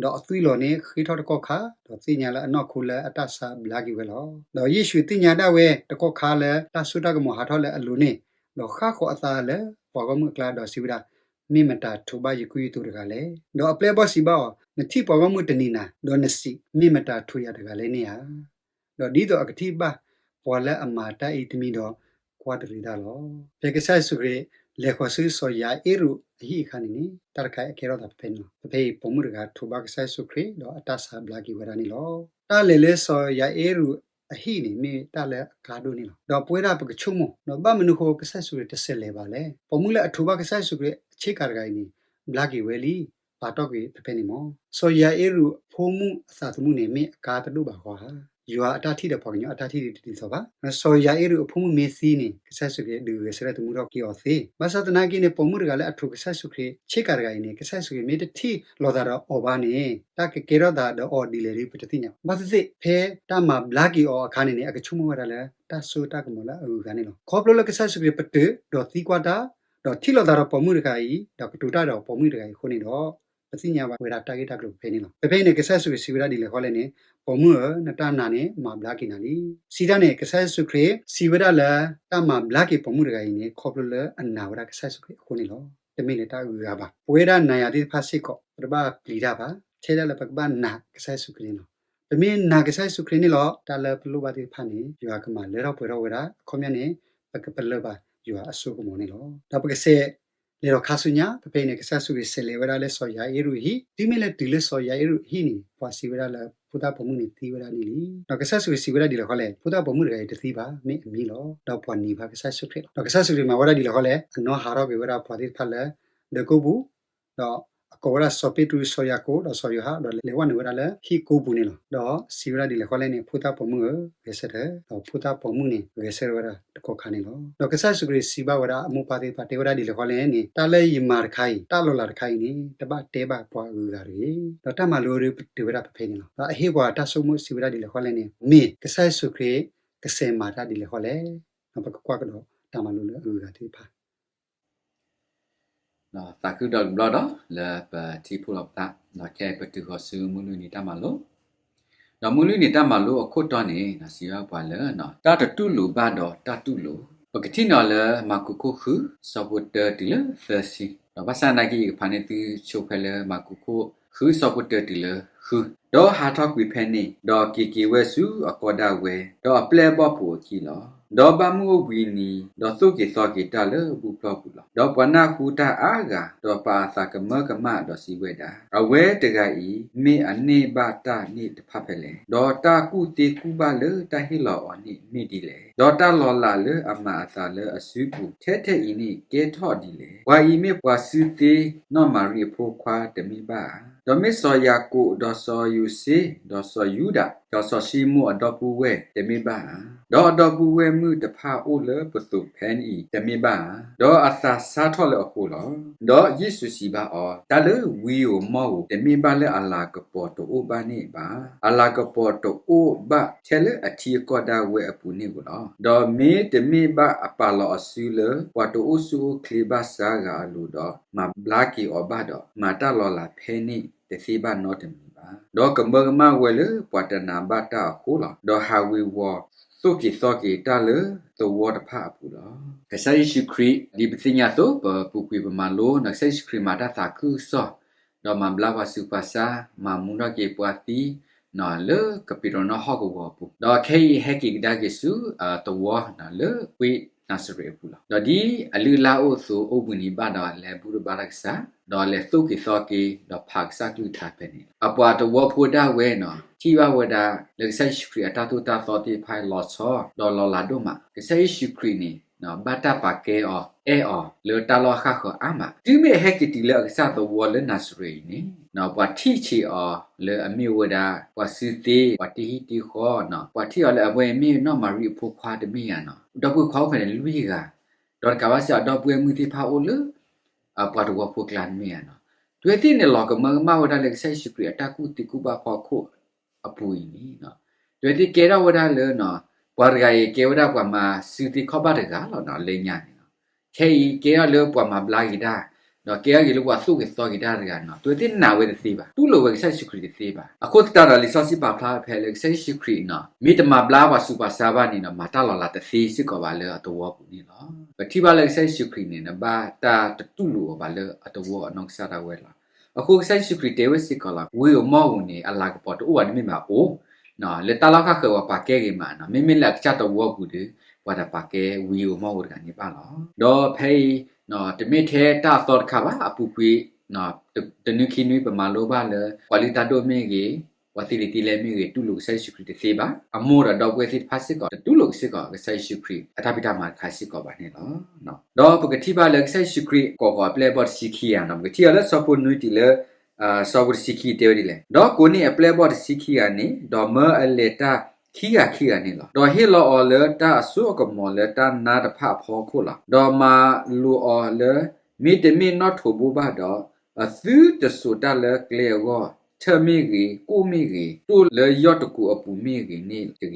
ဒီးအသွံၣ်လီၤန့ၣ်ဃ့ထီၣ်တကီၢ်ခါ, ဒီးသ့ၣ်ညါလၢအနီၢ်ခိလၢအတၢ်ဆါဘျါက့ၤဝဲလီၤ. ဒီးယ့ၣ်ၡူးသ့ၣ်ညါဒၣ်ဝဲတကီၢ်ခါလၢတၢ်စိတၢ်ကမီၤဟးထီၣ်လၢအလိၤန့ၣ်, ဒီးဃၣ်ဃီၤအသးလၢပှၤဂီၢ်မုၢ်အကျါဒီးစံးဝဲဒၣ်, မ့ၢ်မတၤထိးဘၣ်ယကူယသိးတဂၤလဲၣ်. ဒီးအပျဲၢ်အဘီၣ်စံးဘၣ်အီၤ, နထံၣ်ပှၤဂီၢ်မုၢ်တနံၤနၤ, ဒီးနစံး, မ့ၢ်မတၤထိးယၤတဂၤလဲၣ်န့ၣ်ဧါ. ဒီးဒ်သိးအကထံၣ်ဘၣ်ပှၤလၢအမၤတၢ်အံၤတမံၤဒီး ကွၢ်တရံးတၢ်လီၤ. ဖဲကစၢ်ယ့ၣ်ၡူးခရံာ်လဲၤဃီၤဆူစီၤယၤအ့ၣ်ရူးအဟံၣ်အခါန့ၣ်န့ၣ် တၢ်တခါအံၤအကဲထီၣ်သးဖဲဖဲန့ၣ်လီၤ. ဖဲဖဲအံၤပိာ်မုၣ်တဂၤထိးဘၣ်ကစၢ်ယ့ၣ်ၡူးခရံာ် ဒီးအတၢ်ဆါဘျါက့ၤဝဲဒၣ်န့ၣ်လီၤ. တၢ်လဲၤလၢစီၤယၤအ့ၣ်ရူးအဟံၣ်န့ၣ် မ့ၢ်တၢ်လၢအကါဒိၣ်န့ၣ်လီၤ. ဒီးပဝဲဒၣ်ပကဆိကမိၣ်, ဒီးဘၣ်မနုၤဃိကစၢ်ယ့ၣ်ၡူးခရံာ်တဆဲးလဲၤဘၣ်လဲၣ်. ပိာ်မုၣ်လၢအထိးဘၣ်ကစၢ်ယ့ၣ်ၡူးခရံာ်ဆ့ကၤတဂၤအံၤန့ၣ် ဘျါက့ၤဝဲလံ, ပာ်တီၢ်ကွံာ်ဖဲဖဲန့ၣ်မး. စီၤယၤအ့ၣ်ရူးအဖိမုၣ်အသးသမူန့ၣ် မ့ၢ်အကါတဒိၣ်ဘၣ်ဃီဧါ. ယွၤအတၢ်ထံၣ်ဒီးပှၤကညီအတၢ်ထံၣ်ဒ်တဒ်သိးဘၣ်. စီၤယၤအ့ၣ်ရူးအဖိမုၣ်မ့ၢ်သံန့ၣ် ကစၢ်ယ့ၣ်ၡူးခရံာ်ဒုးဂဲၤဆၢထၢၣ်သမူထီၣ်က့ၤအီၤသ့. ဘၣ်ဆၣ်သနာ်က့န့ၣ် ပိာ်မုၣ်တဂၤလၢအထိးကစၢ်ယ့ၣ်ၡူးခရံာ်ဆ့ကၤတဂၤအံၤန့ၣ် ကစၢ်ယ့ၣ်ၡူးခရံာ်မ့ၢ်တထံၣ်လိာ်သးဒီးအီၤဘၣ်န့ၣ် တၢ်ကကဲထီၣ်သးဒီးအီၤဒ်လဲၣ်ဒ်ပတသ့ၣ်ညါဘၣ်. ဘၣ်သ့ၣ်သ့ၣ် ဖဲတၢ်မၤဘျါက့ၤအီၤအခါန့ၣ်န့ၣ် အကဆိကမိၣ်ဝဲဒၣ်လၢတၢ်စိတၢ်ကမီၤလၢအဂုၤအဂၤန့ၣ်လီၤ. ခီဖျိလၢကစၢ်ယ့ၣ်ၡူးခရံာ်ပတုာ်ဒီးသံကွၢ်တၢ်, ဒီးထံၣ်လိာ်သးဒီးပိာ်မုၣ်တဂၤအံၤ, ဒီးကတိၤတၢ်ဒီးပိာ်မုၣ်တဂၤအံၤအဃိန့ၣ်ဒီး ပသ့ၣ်ညါဘၣ်ဝဲဒၣ်တၢ်ဂ့ၢ်တၢ်ကျိၤဖဲန့ၣ်လီၤ. ဖဲဖဲအံၤန့ၣ် ကစၢ်ယ့ၣ်ၡူးခရံာ်စံးဝဲဒၣ်ဒ်လဲၣ်ဃီလဲၣ်န့ၣ်, ပိာ်မုၣ်ဧၢ, နတၢ်နာ်န့ၣ်မၤဘျါက့ၤနၤလံ. စံးတၢ်န့ၣ် ကစၢ်ယ့ၣ်ၡူးခရံာ်စံးဝဲဒၣ်လၢတၢ်မၤဘျါက့ၤပိာ်မုၣ်တဂၤအံၤန့ၣ် ခီဖျိလၢအနာ်ဝဲဒၣ်ကစၢ်ယ့ၣ်ၡူးခရံာ်အဃိန့ၣ်လီၤ. တမ့ၢ်လၢတၢ်အဂုၤအဂၤဘၣ်. ပဝဲဒၣ်နၤယၤသ့ၣ်တဖၣ်စ့ၢ်ကီး ပတဘၣ်ပျံၤတၢ်ဘၣ်, ထဲဒၣ်လၢပကဘၣ်နာ်ကစၢ်ယ့ၣ်ၡူးခရံာ်န့ၣ်လီၤ. ပမ့ၢ်နာ်ကစၢ်ယ့ၣ်ၡူးခရံာ်န့ၣ်လီၤ တၢ်လၢပလိၣ်ဘၣ်သ့ၣ်တဖၣ်န့ၣ် ယွၤကမၤလၢထီၣ်ပှဲၤထီၣ်ဝဲဒၣ်. အခီပညီန့ၣ် ပကပလၢၢ်ဘၣ်ယွၤအစိကမီၤန့ၣ်လီၤ. ဒီးပကစးလဲၤဒီးခါဆူညါ, ဖဲဖဲအံၤန့ၣ် ကစၢ်ယ့ၣ်ၡူးခရံာ်စးလဲၤဝဲဒၣ်လၢစီၤယၤအ့ၣ်ရူးအဟံၣ်, တုၤမ့ၢ်လၢတုၤလၢစီၤယၤအ့ၣ်ရူးအဟံၣ်န့ၣ် ပှၤစံးဝဲဒၣ်လၢဖိသၣ်ပိာ်မုၣ်န့ၣ်သံဝဲဒၣ်န့ၣ်လံ. ဒီးကစၢ်ယ့ၣ်ၡူးခရံာ်စံးဝဲဒၣ်ဒ်လဲၣ်ဃီလဲၣ်, ဖိသၣ်ပိာ်မုၣ်တဂၤအံၤတသံဘၣ်, မ့ၢ်အမံလီၤ. ဒီးပှၤနံၤဘၣ်ကစၢ်ယ့ၣ်ၡူးခရံာ်လီၤ. ဒီးကစၢ်ယ့ၣ်ၡူးခရံာ်မၤဝဲဒၣ်ဒ်လဲၣ်ဃီလဲၣ်, အနီၢ်ဟးထီၣ်ကွံာ်ဝဲဒၣ်ပှၤသ့ၣ်တဖၣ်လၢဒၢးကိပူၤ, ဒီးအကိးဝဲဒၣ်စီၤပ့းတရူး, စီၤယၤကိာ်, ဒီးစီၤယိၤဟၣ်, ဒီးလဲၤဝဲနုာ်ဝဲဒၣ်လၢဟံၣ်ကိပူၤန့ၣ်လီၤ. ဒီးစံးဝဲဒၣ်ဒ်လဲၣ်ဃီလဲၣ်န့ၣ်, ဖိသၣ်ပိာ်မုၣ်ဧၢ, ဂဲၤဆၢထၢၣ်. ဒီးဖိသၣ်ပိာ်မုၣ်န့ၣ် ဂဲၤဆၢထၢၣ်ဝဲဒၣ်တကီၢ်ခါန့ၣ်လီၤ. ဒီးကစၢ်ယ့ၣ်ၡူးခရံာ်စံးဘၣ်ဝဲဒၣ်အမိၢ်ပၢ်သ့ၣ်တဖၣ်တဲဝဲဒၣ်ဒ်လဲၣ်ဃီလဲၣ်န့ၣ်, တၢ်လၢယမၤတခါအံၤ, တၢ်လီၤလးတခါအံၤန့ၣ် တဘၣ်တဲဘၣ်ပှၤအဂုၤအဂၤတဂ့ၤ. ဒီးတၢ်မၤလိဒ်ပတုာ်ဝဲဒၣ်ဖဲဖဲန့ၣ်လီၤ. ဒီးအဟ့ၣ်ပှၤတၢ်ဆိကမိၣ်စံးဝဲဒၣ်ဒ်လဲၣ်ဃီလဲၣ်န့ၣ်, မ့ၢ်ကစၢ်ယ့ၣ်ၡူးခရံာ်ကစးမၤတၢ်ဒ်လဲၣ်ဃီလဲၣ်. ပကကွၢ်ကဒီးတၢ်မၤလိလၢအဂုၤအဂၤသ့ၣ်တဖၣ် သးခုဒီးတဘျီဒီး လၢပထံၣ်ဖှိၣ်လီၤပသး, ဒီးခဲအံၤပတုၤဃီၤဆူမုၢ်လွံၢ်နံၤတၢ်မၤလိ, ဒီးမုၢ်လွံၢ်နံၤတၢ်မၤလိအခိၣ်တီန့ၣ် စံးဘၣ်ပှၤလၢ တၢ်တတူၢ်လိာ်ဘၣ်ဒီးတၢ်တူၢ်လိာ်, ပကထံၣ်န့ၢ်အီၤလၢမၢ်ကူးခိၣ်ဃု ဆၢဖိတၢတုၤလၢသၢဆံ, ဒီးဘၣ်ဆၣ်သနာ်က့ ယကဖးန့ၢ်သုဆိဖဲလၢမၢ်ကူးခိၣ်ဃု ဆၢဖိတၢတုၤလၢဃု, ဒီးဟးထီၣ်ကွံာ်ဖဲန့ၣ်, ဒီးက့ၤက့ၤဝဲဆူအကီၢ်ဒၣ်ဝဲ, ဒီးအပျဲၢ်အဘီၣ်ဖိးအခံလီၤ. ဒီးဘၣ်မုၢ်အိၣ်ဘှံးနံၤ, ဒီးသိၣ်က့ၤသီက့ၤတၢ်လၢဘူၣ်ဖျီၣ်ပူၤလီၤ. ဒီးပှၤနၢ်ဟူတၢ်အါဂၤ, ဒီးပာ်အသးကမၢကမၣ်, ဒီးစံးဝဲဒၣ်, အဝဲတဂၤအံၤ မ့ၢ်အန့ၢ်ဘၣ်တၢ်န့ၣ်တဖၣ်ဖဲလဲၣ်. ဒီးတၢ်ကူၣ်သ့ကူၣ်ဘၣ်လၢတၢ်ဟ့ၣ်လီၤအီၤန့ၣ်မ့ၢ်ဒ်လဲၣ်. ဒီးတၢ်လီၤလးလၢအမၤအသးလၢအစုပူၤထဲထဲအံၤန့ၣ် ကဲထီၣ်ဒ်လဲၣ်. ပှၤအံၤမ့ၢ်ပှၤစုသ့နီၢ်မၤရံအဖိခွါတမ့ၢ်ဘၣ်ဧါ. ဒီးမ့ၢ်စီၤယၤကိာ်, ဒီးစီၤယိၤၡ့, ဒီးစီၤယူဒၤ, ဒီးစီၤၡံမိၣ်အဒီပုၢ်ဝဲၢ်တမ့ၢ်ဘၣ်ဧါ. ဒီးအဒီပုၢ်ဝဲၢ်မုၣ်တဖၣ်အိၣ်လၢပသိးဖဲန့ၣ်အံၤ တမ့ၢ်ဘၣ်ဧါ. ဒီးအသးဆါထီၣ်လၢအဃိလီၤ. ဒီးယ့ၣ်ၡူးစံးဘၣ်အီၤ, တၢ်လၢဝံဧိၤမီၢ်ဧိၤ တမ့ၢ်ဘၣ်လၢအလၤကပီၤတအိၣ်ဘၣ်န့ၣ်ဘၣ်. အလၤကပီၤတအိၣ်ဘၣ်ထဲလၢအထံအကီၢ်ဒၣ်ဝဲအပူၤန့ၣ်ဧိၤလီၤ. ဒီးမ့တမ့ၢ်ဘၣ်အပာ်လီၤအစုလၢ ပှၤတအိၣ်ဆူၣ်အိၣ်ချ့ဘၣ်ဆါဂၤအလိၤဒီး မၤဘျါက့ၤအီၤဘၣ်ဒီး, မၤတၢ်လီၤလးဖဲန့ၣ်တသ့ဘၣ်နီတမံၤဘၣ်. ဒီးကမၢကမၣ်ဝဲလၢပှၤတနာ်ဘၣ်တၢ်အဃိလီၤ. ဒီးဟးဝ့ၤဝီၤ သိၣ်က့ၤသီက့ၤတၢ်လၢသဝီတဖၣ်အပူၤလီၤ. ကစၢ်ယ့ၣ်ၡူးခရံာ် ဒ်ပသ့ၣ်ညါအသိး ပပူၤကွံာ်ပမၤလိ ကစၢ်ယ့ၣ်ၡူးခရံာ်မၤတၢ်သးခုကစီၣ်, ဒီးမၤဘျါပှၤဆူးပှၤဆါ, မၤမူထီၣ်က့ၤပှၤသံ လၢကပ့းတရူးနီၢ်ဟီၣ်ကဝီၤအပူၤ, ဒီးခဲအံၤဟဲက့ၤကဒါက့ၤဆူသဝီလၢကွ့ၣ်နၤစရ့းအပူၤလီၤ. ဒီးဒ်အလုၢ်အလၢ်အိၣ်အသိး အိၣ်ဘှံးနံၤဘၣ်ဒီးလဲၤဘူၣ်တဘါတၢ်ကစၢ်, ဒီးလဲၤသိၣ်က့ၤသီက့ၤ ဒီးဖးကစၢ်ကလုၢ်ကထါဖဲန့ၣ်လီၤ. အပှၤသဝီဖိဒၣ်ဝဲန့ၣ် ထံၣ်ဘၣ်ဝဲဒၣ်လၢကစၢ်ယ့ၣ်ၡူးခရံာ်အတၢ်သိၣ်တၢ်သီသ့ၣ်တဖၣ်လီၤဆီ ဒီးလီၤလးဒိၣ်မး, ကစၢ်ယ့ၣ်ၡူးခရံာ်န့ၣ် ဘၣ်တၢ်ပာ်ကဲအီၤ အဲၣ်အီၤလၢတၢ်လီၢ်ဃၣ်ဃၢၤအါမး, တုၤမ့ၢ်အဟဲက့ၤတုၤလၢအကစၢ်သဝီလၢနၤစရ့းအံၤန့ၣ် ပှၤထံၣ်ဆံးအီၤလၢအမ့ၢ်ဝဲဒၣ် ပှၤစုသ့ ပှၤတဟံၣ်တဟံၣ်ဃီ, ပှၤထံၣ်အီၤလၢအဝဲမ့ၢ်နီၢ်မၤရံအဖိခွါတမ့ၢ်ဧါန့ၣ်, ဒီပုၢ်ဝဲၢ်ခွါအိၣ်ဖဲန့ၣ်လွံၢ်ဂၤ, ဒီးတကးဘၣ်စ့ၢ်အဒီပုၢ်ဝဲၢ်မုၣ်သ့ၣ်တဖၣ်အိၣ်လၢ ပှၤသဝီဖိကျါတမ့ၢ်ဧါန့ၣ်, တုၤဝဲသ့ၣ်န့ၣ်လီၤကမၢကမၣ်ဝဲဒၣ်လၢကစၢ်ယ့ၣ်ၡူးခရံာ်အတၢ်ကူၣ်သ့ကူၣ်ဘၣ်ဖီခိၣ်အပူၤအံၤန့ၣ်, တုၤဝဲသ့ၣ်ကဲထီၣ်ဝဲဒၣ်လၢ ပှၤတဂၤအံၤကဲဝဲဒၣ်ပှၤမၤစုသ့ခီၣ်ဘၣ်တဂၤလီၤန့ၣ်, လၢညါန့ၣ်လီၤ. ခဲအံၤကဲထီၣ်လၢပှၤမၤဘျါက့ၤတၢ်, ဒီးကဲထီၣ်က့ၤလၢပှၤသိၣ်က့ၤသီက့ၤတၢ်တဂၤန့ၣ်, တုၤဝဲသ့ၣ်နာ်ဝဲတသ့ဘၣ်, တူၢ်လိာ်ဝဲကစၢ်ယ့ၣ်ၡူးခရံာ်တသ့ဘၣ်. အဃိသတးဒီးလံာ်စီဆှံပာ်ဖျါဖဲလၢကစၢ်ယ့ၣ်ၡူးခရံာ်န့ၣ် မ့ၢ်တမၤဘျါပှၤဆူးပှၤဆါဘၣ်န့ၣ်ဒီး မၤတၢ်လီၤလးတသ့စ့ၢ်ကီးဘၣ်လၢအသဝီပူၤန့ၣ်လီၤ. ပထံၣ်ဘၣ်လၢကစၢ်ယ့ၣ်ၡူးခရံာ်န့ၣ် ဘၣ်တၢ်တတူၢ်လိာ်အီၤဘၣ်လၢအသဝီအနီၢ်ကစၢ်ဒၣ်ဝဲလီၤ. အဃိကစၢ်ယ့ၣ်ၡူးခရံာ်တဲဝဲစ့ၢ်ကီးလီၤ, ဝံဧိၤမီၢ်ဧိၤန့ၣ် အလၤကပီၤတအိၣ်ဘၣ်တမ့ၢ်ဘၣ်အိၣ်, လၢတၢ်လီၢ်ဃၣ်ဃၢၤပှၤပာ်ကဲဂ့ၤမး, မ့မ့ၢ်လၢအကစၢ်သဝီပူၤဒီး ပှၤတပာ်ကဲဝံဧိၤမီၢ်ဧိၤတဂၤန့ၣ်ဘၣ်လီၤ. ဒီးဖဲအံၤ တမ့ၢ်ထဲတၢ်အသီတခါဘၣ်, အပူၤကွံာ် တနွံခံနွံပမၤလိဘၣ်လၢ ပှၤလုၢ်တၢ်ဒိၣ်မ့ၢ်ဂ့ၤ, ပှၤသ့လံာ်သ့လဲၢ်မ့ၢ်ဂ့ၤ တူၢ်လိာ်ကစၢ်ယ့ၣ်ၡူးခရံာ်တသ့ဘၣ်, အမိၢ်ဒီးဒီပုၢ်ဝဲၢ်သ့ၣ်တဖၣ်စ့ၢ်ကီး တတူၢ်လိာ်စ့ၢ်ကီးကစၢ်ယ့ၣ်ၡူးခရံာ်အတၢ်ဖံးတၢ်မၤတခါစ့ၢ်ကီးဘၣ်န့ၣ်လီၤ. ဒီးပကထံၣ်ဘၣ်လၢကစၢ်ယ့ၣ်ၡူးခရံာ်ကိးဃီၤအပျဲၢ်အဘီၣ်တဆံခံဂၤန့ၣ်, ပကထံၣ်အီၤလၢစီၤဖိနွံတုၤလၢ စီၤဖိတဆံခံတဲဝဲဒ်လဲၣ်, ဒီးကိးန့ၢ်အပျဲၢ်အဘီၣ်တဆံခံဂၤန့ၣ်, ဒီးမၢအလဲၤတၢ်ခံဂၤခံဂၤန့ၣ်လီၤ. ဒီးဟ့ၣ်လီၤအီၤလၢတၢ်အစိအကမီၤလၢတၢ်နါတဖၣ်အဖီခိၣ်လီၤ. ဒီးမၤလိာ်အီၤလၢ မ့တမ့ၢ်နီၣ်ထိးဘိဘၣ်ဒီး အသုတစိာ်တၢ်လၢကျဲအဂီၢ်, ထၢၣ်မ့ၢ်ဂ့ၤ, ကိၣ်မ့ၢ်ဂ့ၤ, တိၢ်လၢယီၢ်တကူးအပူၤမ့ၢ်ဂ့ၤန့ၣ်တဂ့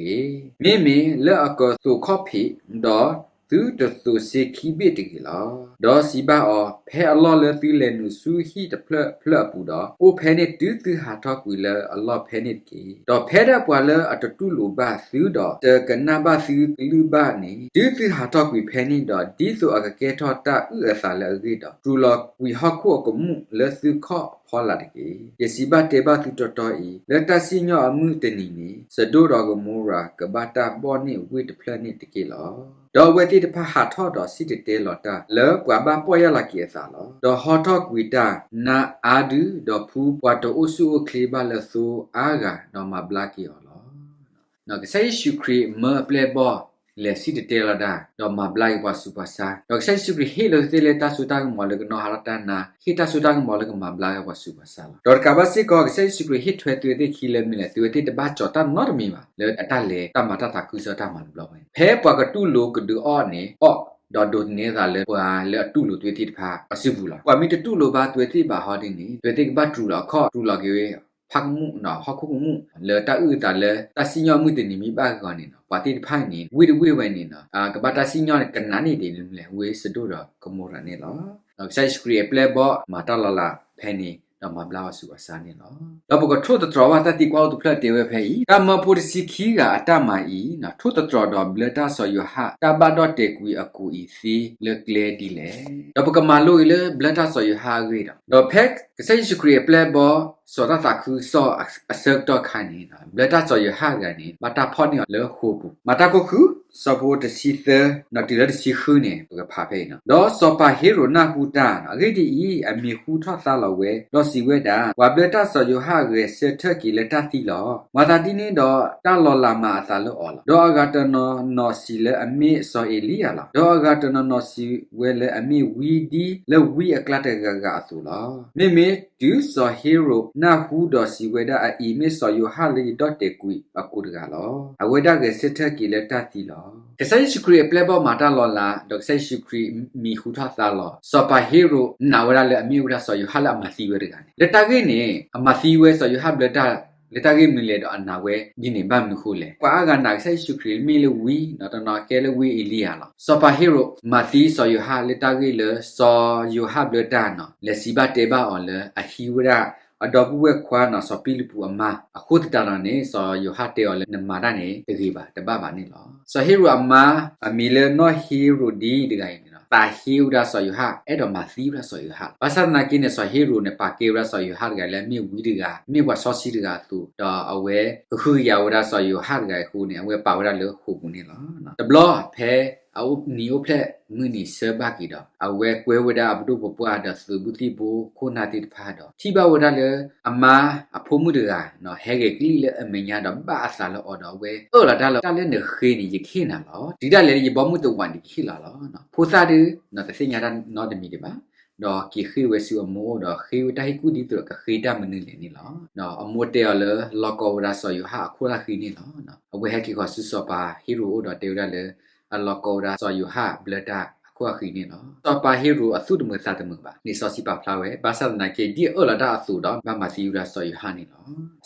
ၤ. မ့မ့ၢ်လၢအကသိးခီၣ်ဖံး, ဒီးသုတသိးစ့ခံဘ့ၣ်တဂ့ၤလီၤ. ဒီးစံးဘၣ်အီၤ, ဖဲအလီၢ်လၢသုလဲၤနုာ်ဆူဟံၣ်တဖျၢၣ်ဖျၢၣ်အပူၤဒီး အိၣ်ဖဲန့ၣ်တုၤသုဟးထီၣ်ကွံာ်လၢအလီၢ်ဖဲန့ၣ်တက့ၢ်. ဒီးဖဲဒၣ်ပှၤလၢအတတူၢ်လိာ်ဘၣ်သုဒီး တကနၣ်ဘၣ်သုကလုၢ်ဘၣ်န့ၣ်, တုၤသုဟးထီၣ်ကွံာ်ဖဲန့ၣ်ဒီး ဒ်သိးအကကဲထီၣ်တၢ်အုၣ်အသးလၢအဂ့ၢ်ဒီး တြူးလီၤကွံာ်ဟီၣ်ခိၣ်အကမူၣ်လၢသုခီၣ်ဖီလာ်တက့ၢ်. ယစံးဘၣ်တဲဘၣ်သုတီတီအံၤ, လၢတၢ်စံၣ်ညီၣ်အမုၢ်တနံၤန့ၣ် စဒိၣ်ဒီးကမိရၤကဘၣ်တၢ်ဘီၣ်န့ၢ်ဝ့ၢ်တဖျၢၣ်န့ၣ်တက့ၢ်လီၤ. ဒီးအဝဲသ့ၣ်တဖၣ်ဟးထီၣ်ဒီးစံၣ်တဲၤတဲလီၤတၢ် လၢပှၤဘၣ်ပီၢ်ယၢ်လီၤက့ၤအသးလီၤ. ဒီးဟီထီၣ်ကွံာ်တၢ်နါအါဒု ဒီးဖှူပှၤတအိၣ်ဆူၣ်အိၣ်ချ့ဘၣ်လၢသိအါဂၤ ဒီးမၤဘျါက့ၤအီၤလီၤ. ကစၢ်ယ့ၣ်ၡူးခရံာ်မၢအပျဲၢ်အဘီၣ် လဲၤစံၣ်တဲၤတဲလီၤတၢ် ဒီးမၤဘျါက့ၤပှၤဆူးပှၤဆါ, ဒီးကစၢ်ယ့ၣ်ၡူးခရံာ်ဟ့ၣ်လီၤသုသ့ၣ်လၢတၢ်စိတၢ်ကမီၤလၢကနီၣ်ဟးထီၣ်တၢ်နါ, ဟ့ၣ်တၢ်စိတၢ်ကမီၤလၢကမၤဘျါက့ၤပှၤဆူးပှၤဆါလီၤ. ဒီးတကးဘၣ်စ့ၢ်ကီး ကစၢ်ယ့ၣ်ၡူးခရံာ်ဟ့ၣ်ထွဲသုဝဲသ့ၣ်ခံလၢမနုၤလဲၣ်, သုဝဲသ့ၣ်တဘၣ်ကၠီၤတၢ်နီတမံၤဘၣ် လၢအတၢ်လဲၤတၢ်မၤတၢ်သးခုကစီၣ်တၢ်မၤတဘျီဝဲန့ၣ်, ဖဲပှၤကတူၢ်လိာ်ကဒုးအီၣ်န့ၣ် အီၣ်, ဒီးဒိးသန့ၤသးလၢပှၤလၢအတူၢ်လိာ်သုဝဲသ့ၣ်တဖၣ်အစုပူၤလီၤ. ပှၤမ့ၢ်တတူၢ်လိာ်ဘၣ်သုဝဲသ့ၣ်ဘၣ်ဟီဒ်န့ၣ် သုဝဲသ့ၣ်ကဘၣ်တြူးလီၤအခီၣ်, တြူးလီၤက့ၤဝဲ ဖးကမူၣ်, ဟီၣ်ခိၣ်ကမူၣ် လၢတၢ်အုၣ်အသးလၢတၢ်စံၣ်ညီၣ်အမုၢ်တနံၤမ့ၢ်ဘၣ်ဂီၤန့ၣ်လီၤ. ပှၤသ့ၣ်တဖၣ်န့ၣ် ဝ့ၢ်တဝ့ၢ်ဝဲန့ၣ်လီၤ, ကဘၣ်တၢ်စံၣ်ညီၣ်န့ၣ် ကနးန့ၢ်ဒံးမနုၤလဲၣ်, ဝ့ၢ်စဒိၣ်ဒီးကမိရၤန့ၣ်လီၤ. ဒီးကစၢ်ယ့ၣ်ၡူးခရံာ်အပျဲၢ်အဘီၣ်မၤတၢ်လီၤလးဖဲန့ၣ် ဒီးမၤဘျါပှၤဆူးပှၤဆါန့ၣ်လီၤ. ဒီးပကထိၣ်သတြီၤဘၣ်တၢ်သံကွၢ်အိၣ်တဖျၢၣ်တဲဝဲဖဲအံၤ, တၢ်မၢဖိတဆံခံဂၤအတၢ်မၤအံၤ ထိၣ်သတြီၤဒီးဘျၢတၢ်စီၤယိၤဟၣ် တၢ်ဘၣ်ဒီၣ်တဲာ်ကွံာ်အကူးအံၤသ့လၢကျဲဒ်လဲၣ်. ဒီးပကမၤလိအံၤလၢဘျၢတၢ်စီၤယိၤဟၣ်အဂ့ၢ်ဒီး, ဒီးဖဲကစၢ်ယ့ၣ်ၡူးခရံာ်အပျဲၢ်အဘီၣ် စီၤတၢ်သးခုကစီၣ်အဆၢကတီၢ်ခါန့ၣ် ဘျၢတၢ်စီၤယိၤဟၣ်တဂၤန့ၣ် ဘၣ်တၢ်ဖီၣ်န့ၢ်အီၤလၢဃိာ်ပူၤ, မၤတၢ်ခိၣ်ဃု ဆၢဖိတဆံသၢ ဒီးတုၤလၢတဆံဃုန့ၣ် ပကဖးဖဲအံၤလီၤ. ဒီးစီၤပၤဟ့ရိာ်နၢ်ဟူတၢ်, အဂ့ၢ်ဒ်အံၤ, အမံၤဟူထီၣ်သါလီၤဝဲ, ဒီးစံးဝဲဒၣ်, ပှၤဘျၢတၢ်စီၤယိၤဟၣ်ဂဲၤဆၢထၢၣ်က့ၤလၢတၢ်သံလီၤ. မၤသးဒ်န့ၣ်ဒီး တၢ်လီၤလးမၤအသးလၢအီၤလီၤ. ဒီးအဂၤတနီၤနီၤစံးလၢအမ့ၢ်စီၤအ့လံယၤလီၤ. ဒီးအဂၤတနီၤနီၤစံးဝဲလၢအမ့ၢ်ဝံဒ်လၢဝံအကျါတဂၤဂၤအသိးလီၤ. မ့မ့ၢ်တုၤစီၤဟ့ရိာ်နၢ်ဟူဒီးစံးဝဲဒၣ်, အအံၤမ့ၢ်စီၤယိၤဟၣ်လၢယဒီၣ်တဲာ်ကွံာ်အကိးတဂၤလီၤ. အဝဲဒၣ်ဂဲၤဆၢထၢၣ်က့ၤလၢတၢ်သံလီၤ. ကစၢ်ယ့ၣ်ၡူးခရံာ်အပျဲၢ်ဘီၣ်မၤတၢ်လီၤလး, ဒီးကစၢ်ယ့ၣ်ၡူးခရံာ်မံၤဟူထီၣ်သါလီၤ. စီၤပၤဟ့ရိာ်နာ်ဝဲဒၣ်လၢအမ့ၢ်ဝဲဒၣ်စီၤယိၤဟၣ်လၢအမၤသံဝဲတဂၤန့ၣ်, လၢတၢ်ဂ့ၢ်န့ၣ် အမၤသံဝဲစီၤယိၤဟၣ်ဘျၢတၢ် လၢတၢ်ဂ့ၢ်မနုၤလဲၣ်ဒီးအနာ်ဝဲဒ်န့ၣ်ဘၣ်မနုၤအဃိလဲၣ်. ပှၤအါဂၤနာ်ကစၢ်ယ့ၣ်ၡူးခရံာ်မ့ၢ်လၢဝံ, ဒီးတနီၤကဲလၢဝံအ့လံယၤလီၤ. စီၤပၤဟ့ရိာ်မၤသံစီၤယိၤဟၣ်လၢတၢ်ဂ့ၢ်လၢစီၤယိၤဟၣ်ဘျၢတၢ်န့ၣ်, လဲၤစံးဘၣ်တဲဘၣ်အီၤလၢအဟံးဝဲဒၣ် အဒီပုၢ်ဝဲၢ်ခွါန့ၣ် စီၤပံလပူးအမါ, အဃိသတးဒီးန့ၣ် စီၤယိၤဟၣ်တဲအီၤလၢနမၤတၢ်န့ၣ် တဂ့ၤဘၣ်, တဘၣ်ဘၣ်န့ၣ်လီၤ. စီၤဟ့ရိာ်အမါ အမံၤလၢနီၢ်ဟ့ရိာ်ဒံတဂၤအံၤန့ၣ်လီၤ, သးဟ့ဝဲဒၣ်စီၤယိၤဟၣ်, အဲၣ်ဒိးမၤသံဝဲဒၣ်စီၤယိၤဟၣ်. ဘၣ်ဆၣ်သနာ်က့န့ၣ် စီၤဟ့ရိာ်န့ၣ် ပာ်ကဲဝဲဒၣ်စီၤယိၤဟၣ်တဂၤလၢအမ့ၢ်ဝံတဂၤ, မ့ၢ်ပှၤစီဆှံတဂၤအသိး, ဒီးအဝဲကဟုကယာ်ဝဲဒၣ်စီၤယိၤဟၣ်တဂၤအဃိန့ၣ် အဝဲပာ်ဝဲဒၣ်လၢဃိာ်ပူၤန့ၣ်လီၤ. တဘျီဖဲအနံၤအိၣ်ဖျဲၣ်မုၢ်နံၤဆၢဘၣ်က့ၤဒီး အဝဲကွဲဝဲဒၣ်အပဒိၣ်ပပှၢ်ဒီးသုးဘုသံၣ်ဘိခိၣ်နၢ်သ့ၣ်တဖၣ်ဒီး ထံၣ်ဘၣ်ဝဲဒၣ်လၢအမါအဖိမုၣ်တဂၤ ဟဲဂဲၤကလံၣ်လၢအမဲာ်ညါဒီးဘၣ်အသးလၢအီၤဒီး အဝဲအၢၣ်လီၤတၢ်လၢ တၢ်လၢနဃ့န့ၣ် ယကဟ့ၣ်နၤလီၤ. တုၤဒၣ်လဲာ်လၢယဘီမုၢ်တဝးန့ၣ် ယကဟ့ၣ်လီၤလီၤ. ဖိသၣ်ဒုး တသ့ၣ်ညါတၢ်နီတမံၤဒံးဘၣ်, ဒီးက့ၤဃ့ၢ်ဝဲဆူအမိၢ်အိၣ်ဒီးဃ့ဝဲတၢ်ဟ့ၣ်ကူၣ်ဒ်သိးဒီးကဃ့တၢ်မနုၤလဲၣ်န့ၣ်လီၤ. အမိၢ်တဲအီၤလၢ လီၤကီဝဲဒၣ်စီၤယိၤဟၣ်အခိၣ်အဃံန့ၣ်လီၤ. အဝဲဟဲက့ၤဃီၤဆူစီၤပၤဟ့ရိာ်အိၣ်ဒီးတဲဝဲဒၣ်လၢ အလီၤကီဝဲဒၣ်စီၤယိၤဟၣ်ဘျၢတၢ်အခိၣ်အဃံန့ၣ်လီၤ. စီၤပၤဟ့ရိာ်အသူၣ်တမုာ်သးတမုာ်ဘၣ်န့ၣ် စီၤစံးပာ်ဖျါဝဲ, ဘၣ်ဆၣ်သနာ်က့ ဒ်အအၢၣ်လီၤတၢ်အသိးဒီး ဘၣ်မၤသံဝဲဒၣ်စီၤယိၤဟၣ်န့ၣ်လီၤ.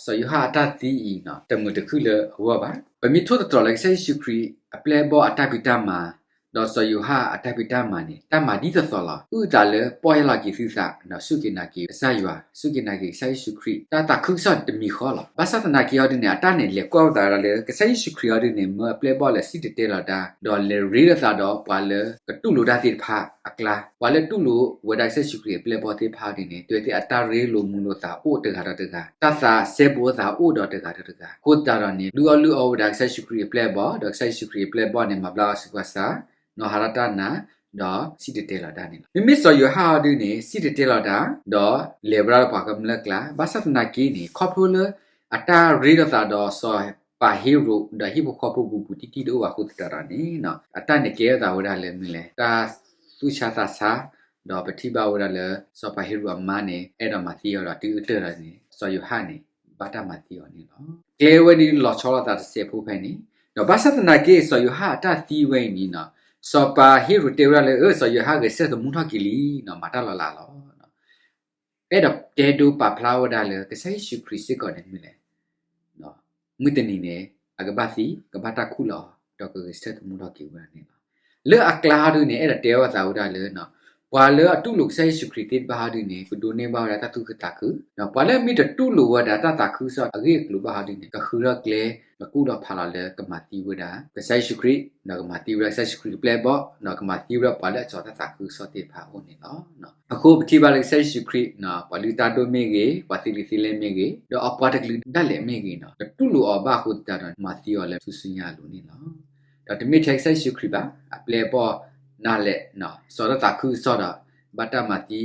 စီၤယိၤဟၣ်အတၢ်သံအံၤန့ၣ် တမုာ်တခုလၢအဂီၢ်ဘၣ်. ပမ့ၢ်ထိၣ်သတြီၤလၢကစၢ်ယ့ၣ်ၡူးခရံာ်အပျဲၢ်အဘီၣ်အတၢ်ဖံးတၢ်မၤ ဒီးစီၤယိၤဟၣ်အတၢ်ဖံးတၢ်မၤန့ၣ် တၢ်မၤဒ်သိးသိးလီၤ. အုၣ်သးလၢပီၢ်ယၢ်လီၤက့ၤသုသး ဒီးစူၢ်က့ၤနာ်က့ၤကစၢ်ယွၤ, စူၢ်က့ၤနာ်က့ၤကစၢ်ယ့ၣ်ၡူးခရံာ်, တၢ်သးခုကစီၣ်တမံၤဃီလီၤ. ဘၣ်ဆၣ်သနာ်က့အီၤဒုန့ၣ် အတၢ်န့ၣ် လဲၤကွၢ်ဝဲသးဝဲဒၣ်လၢ ကစၢ်ယ့ၣ်ၡူးခရံာ်အီၤဒုန့ၣ် မၢအပျဲၢ်အဘီၣ်လဲၤစံၣ်တဲၤတဲလီၤတၢ် ဒီးလဲၤရ့လိာ်သးဒီးပှၤလၢကတူၢ်လိာ်တၢ်သ့ၣ်တဖၣ်အကျါ, ပှၤလၢတူၢ်လိာ်ဝဲဒၣ်ကစၢ်ယ့ၣ်ၡူးခရံာ်အပျဲၢ်အဘီၣ်သ့ၣ်တဖၣ်အီၤဒုန့ၣ် အဝဲသ့ၣ်အတၢ်ရ့လိာ်မုာ်လိာ်သးအိၣ်တဂၤဒီးတဂၤ, တၢ်သးစဲဘူးအသးအိၣ်ဒီးတဂၤဒီးတဂၤ, အဃိသတးဒီးန့ၣ် လုၢ်အီၣ်လုၢ်အီဝဲဒၣ်ကစၢ်ယ့ၣ်ၡူးခရံာ်အပျဲၢ်အဘီၣ် ဒီးကစၢ်ယ့ၣ်ၡူးခရံာ်အပျဲၢ်အဘီၣ်န့ၣ် မၤဘျါအီၤဆူပှၤစၢ်, နီၤဟးထီၣ်တၢ်နါ, ဒီးစံၣ်တဲၤတဲလီၤတၢ်န့ၣ်လီၤ. မ့မ့ၢ်စီၤယိၤဟၣ်အီၤဒုန့ၣ် စံၣ်တဲၤတဲလီၤတၢ် ဒီးလဲၤဝဲဒၣ်လၢပှၤကမျၢၢ်ကျါ, ဘၣ်ဆၣ်သနာ်က့န့ၣ် ခီဖျိလၢအတၢ်ရ့လိာ်သးဒီးစီၤပၤဟ့ရိာ် ဒီးဟံၣ်ဖိဃီဖိဘူးဘူးတံၢ်တံၢ်တအိၣ်ဘၣ်အဃိသတးဒီးန့ၣ် အတၢ်န့ၣ်ကဲထီၣ်သးဝဲဒၣ်လၢမနုၤလဲၣ်, တၢ်သူၣ်ဆါသးဆါ, ဒီးပထံၣ်ဘၣ်ဝဲဒၣ်လၢ စီၤပၤဟ့ရိာ်အမါန့ၣ် အဲၣ်ဒိးမၤသံအီၤဒီးတုၤအကတၢၢ်ဒီးန့ၣ် စီၤယိၤဟၣ်န့ၣ် ဘၣ်တၢ်မၤသံအီၤန့ၣ်လီၤ. ကျဲဝဲဒၣ်လီၤဆီလိာ်သးတစဲးဖိဖဲန့ၣ်, ဒီးဘၣ်ဆၣ်သနာ်က့ စီၤယိၤဟၣ်အတၢ်သံဝဲအံၤန့ၣ်, စီၤပၤဟ့ရိာ်တဲဝဲဒၣ်လၢ စီၤယိၤဟၣ်ဂဲၤဆၢထၢၣ်သမူထီၣ်က့ၤလံ, မၤတၢ်လီၤလးလီၤ. အဲၣ်ဒိးတဲဒိပာ်ဖျါဝဲဒၣ်လၢ ကစၢ်ယ့ၣ်ၡူးခရံာ်စ့ၢ်ကီးန့ၣ်မနုၤလဲၣ်, မုၢ်တနံၤန့ၣ် အကဘၣ်သံ, ကဘၣ်တၢ်ခူၣ်လီၤအီၤ, ဒီးကဂဲၤဆၢထၢၣ်သမူထီၣ်က့ၤဝဲဒၣ်န့ၣ်လီၤ. လၢအကျါအီၤဒုန့ၣ် အဲၣ်ဒိးတဲအီၤသးဝဲဒၣ်လၢ ပှၤလၢအတူၢ်လိာ်ကစၢ်ယ့ၣ်ၡူးခရံာ်သ့ၣ်တဖၣ်အီၤဒုန့ၣ် ကဒိးန့ၢ်ဘၣ်ဝဲဒၣ်တၢ်သူၣ်ခုသးခု, ပှၤလၢအမ့ၢ်တတူၢ်လိာ်ဝဲဒၣ်တၢ်သးခုကစီၣ်အဂ့ၢ်အကျိၤဘၣ်အီၤဒုန့ၣ် ကဃုထီၣ်ကျဲ, ကကူၣ်ထီၣ်ဖးလီၤလၢ ကမၤသံဝဲဒၣ်ကစၢ်ယ့ၣ်ၡူးခရံာ်, ဒီးကမၤသံဝဲဒၣ်ကစၢ်ယ့ၣ်ၡူးခရံာ်အပျဲၢ်အဘီၣ်, ဒီးကမၤသံဝဲဒၣ်ပှၤလၢအစိာ်တၢ်သးခုကစီၣ်သ့ၣ်တဖၣ်အအိၣ်န့ၣ်လီၤ. အဃိပထံၣ်ဘၣ်လၢကစၢ်ယ့ၣ်ၡူးခရံာ် ပှၤလုၢ်တၢ်ဒိၣ်မ့ၢ်ဂ့ၤ, ပှၤသ့လံာ်သ့လဲၢ်မ့ၢ်ဂ့ၤ, ဒီးအပှၤတကလုာ်ဒၣ်လဲာ်မ့ၢ်ဂ့ၤန့ၣ် တတူၢ်လိာ်အီၤဘၣ်အဃိသတးဒီး မၤသံအီၤလၢထူၣ်စုညါအလိၤန့ၣ်လီၤ. ဒီးတမ့ၢ်ထဲကစၢ်ယ့ၣ်ၡူးခရံာ်ဘၣ်, အပျဲၢ်အဘီၣ်ဒၣ်လဲာ် စိာ်တၢ်သးခုကစီၣ်ဒီး ဘၣ်တၢ်မၤသံ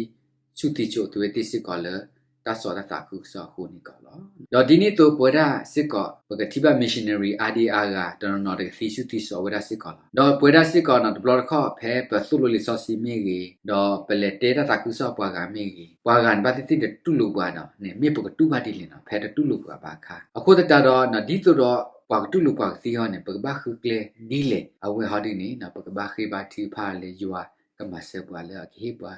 ဆူၣ်သံဆိးအဝဲသ့ၣ်စ့ၢ်ကီးလၢ တၢ်စိာ်တၢ်သးခုကစီၣ်အဃိန့ၣ်လီၤ. ဒီးဒ်န့ၣ်အသိးပဝဲဒၣ်စ့ၢ်ကီး ပကထံၣ်ဘၣ် missionary အါဒံအါဂၤ တနီၤနီၤတကသံဆူၣ်သံဆိးဝဲဒၣ်စ့ၢ်ကီးလီၤ. ဒီးပဝဲဒၣ်စ့ၢ်ကီးန့ၣ် တဘျီတခီၣ် ဖဲပသိၣ်လိလံာ်စီဆှံမ့ၢ်ဂ့ၤ, ဒီးပလဲၤတဲတၢ်သးခုကစီၣ်ပှၤဂၤမ့ၢ်ဂ့ၤ, ပှၤဂၤန့ၣ်ဘၣ်သ့ၣ်သ့ၣ်တတူၢ်လိာ်ပှၤဒီးန့ၣ် မ့ၢ်ပကတူၢ်ဘၣ်ဒ်လဲၣ်န့ၣ် ဖဲတတူၢ်လိာ်ပှၤဘၣ်အခါ. အဃိသတးဒီး ဒ်သိးဒီးပှၤကတူၢ်လိာ်ပှၤကသ့အီၤန့ၣ် ပကဘၣ်ဃုကျဲဒ်လဲၣ်. အဝဲဟီဒုန့ၣ် ပကဘၣ်ဃ့ဘါထုကဖၣ်လၢယွၤကမၤစၢၤပှၤလၢအကဟ့ၣ်ပှၤ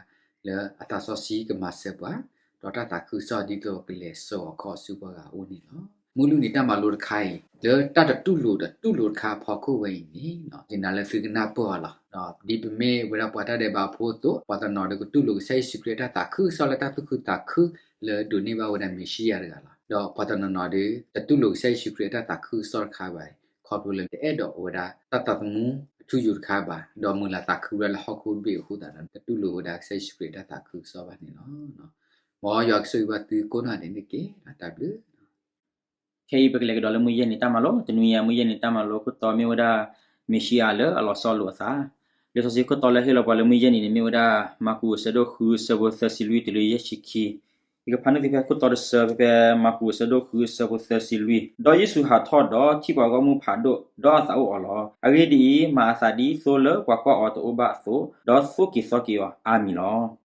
လၢအသးစီဆှံကမၤစၢၤပှၤ, ဒီးတၢ်သးခုကစီၣ်ဒ်သိးကလဲၤစိာ်အခီဆူပှၤဂၤအအိၣ်န့ၣ်လီၤ. မုၢ်လွံၢ်နံၤတၢ်မၤလိတခါအံၤ လၢတၢ်တတူၢ်လိာ်တတူၢ်လိာ်တခါအဖီခိၣ်ဝဲအံၤန့ၣ် ယနာ်လၢသုကနၢ်ပၢၢ်အီၤလီၤ. ဒ်ပမ့ၢ်ဝဲဒၣ်ပှၤတၢ်ဒဲးဘးဖိအသိး ပှၤတနီၤဒီးကတူၢ်လိာ်ကစၢ်ယ့ၣ်ၡူးခရံာ်အတၢ်သးခုကစီၣ်လၢတၢ်သူၣ်ခုသးခု လၢဒိးန့ၢ်ဘၣ်ဝဲဒၣ်မ့ၤၡံယၤတဂၤလီၤ. ဒီးပှၤတနီၤနီၤဒီး တတူၢ်လိာ်ကစၢ်ယ့ၣ်ၡူးခရံာ်အတၢ်သးခုကစီၣ်တခါဘၣ်အံၤ ခီဖျိလၢတအဲၣ်ဒိးဝဲဒၣ်တၢ်သးသမူအထူအယိာ်တခါဘၣ်, ဒီးမုာ်လၤသးခုဝဲဒၣ်လၢဟီၣ်ခိၣ်တဘ့ၣ်အဃိသတးဒီး တတူၢ်လိာ်ဝဲဒၣ်ကစၢ်ယ့ၣ်ၡူးခရံာ်အတၢ်သးခုကစီၣ်ဘၣ်န့ၣ်လီၤ. မ်ယွၤကဆိၣ်ဂ့ၤဘၣ်သုကိးနီၢ်ဒဲးန့ၣ်တက့ၢ်. တၢ်ဘျုး ခဲအံၤပကလဲၤကဒီးလၢမုၢ်ယဲၢ်နံၤတၢ်မၤလိ, တနွံအံၤမုၢ်ယဲၢ်နံၤတၢ်မၤလိခိၣ်တီမ့ၢ်ဝဲဒၣ် မ့ၣ်ၡံအၤလၢအလီၤဆီလိာ်အသး. လံာ်စီဆှံခိၣ်တီလၢဟ့ၣ်လီၤပှၤလၢမုၢ်ယဲၢ်နံၤန့ၣ် မ့ၢ်ဝဲဒၣ် မၢ်ကူးအဆၢဒိၣ်ဃုအဆၢဖိသၢဆံလွံၢ်တုၤလၢယဲၢ်ဆံခံ. ယကဖးန့ၢ်သုဖဲခိၣ်တီတဆၢ ဖဲဖဲမၢ်ကူးအဆၢဒိၣ်ဃုအဆၢဖိသၢဆံလွံၢ်, ဒီးယ့ၣ်ၡူးဟးထီၣ်ဒီးထံၣ်ပှၤဂီၢ်မုၢ်ဖးဒိၣ်, ဒီးအသးအိၣ်အီၤလီၤ. အဂ့ၢ်ဒ်အံၤ, မၤအသးဒ်သိးလၢပှၤကွၢ်အီၤတအိၣ်ဘၣ်အသိး, ဒီးသိၣ်က့ၤသီက့ၤအီၤအါမံၤလီၤ.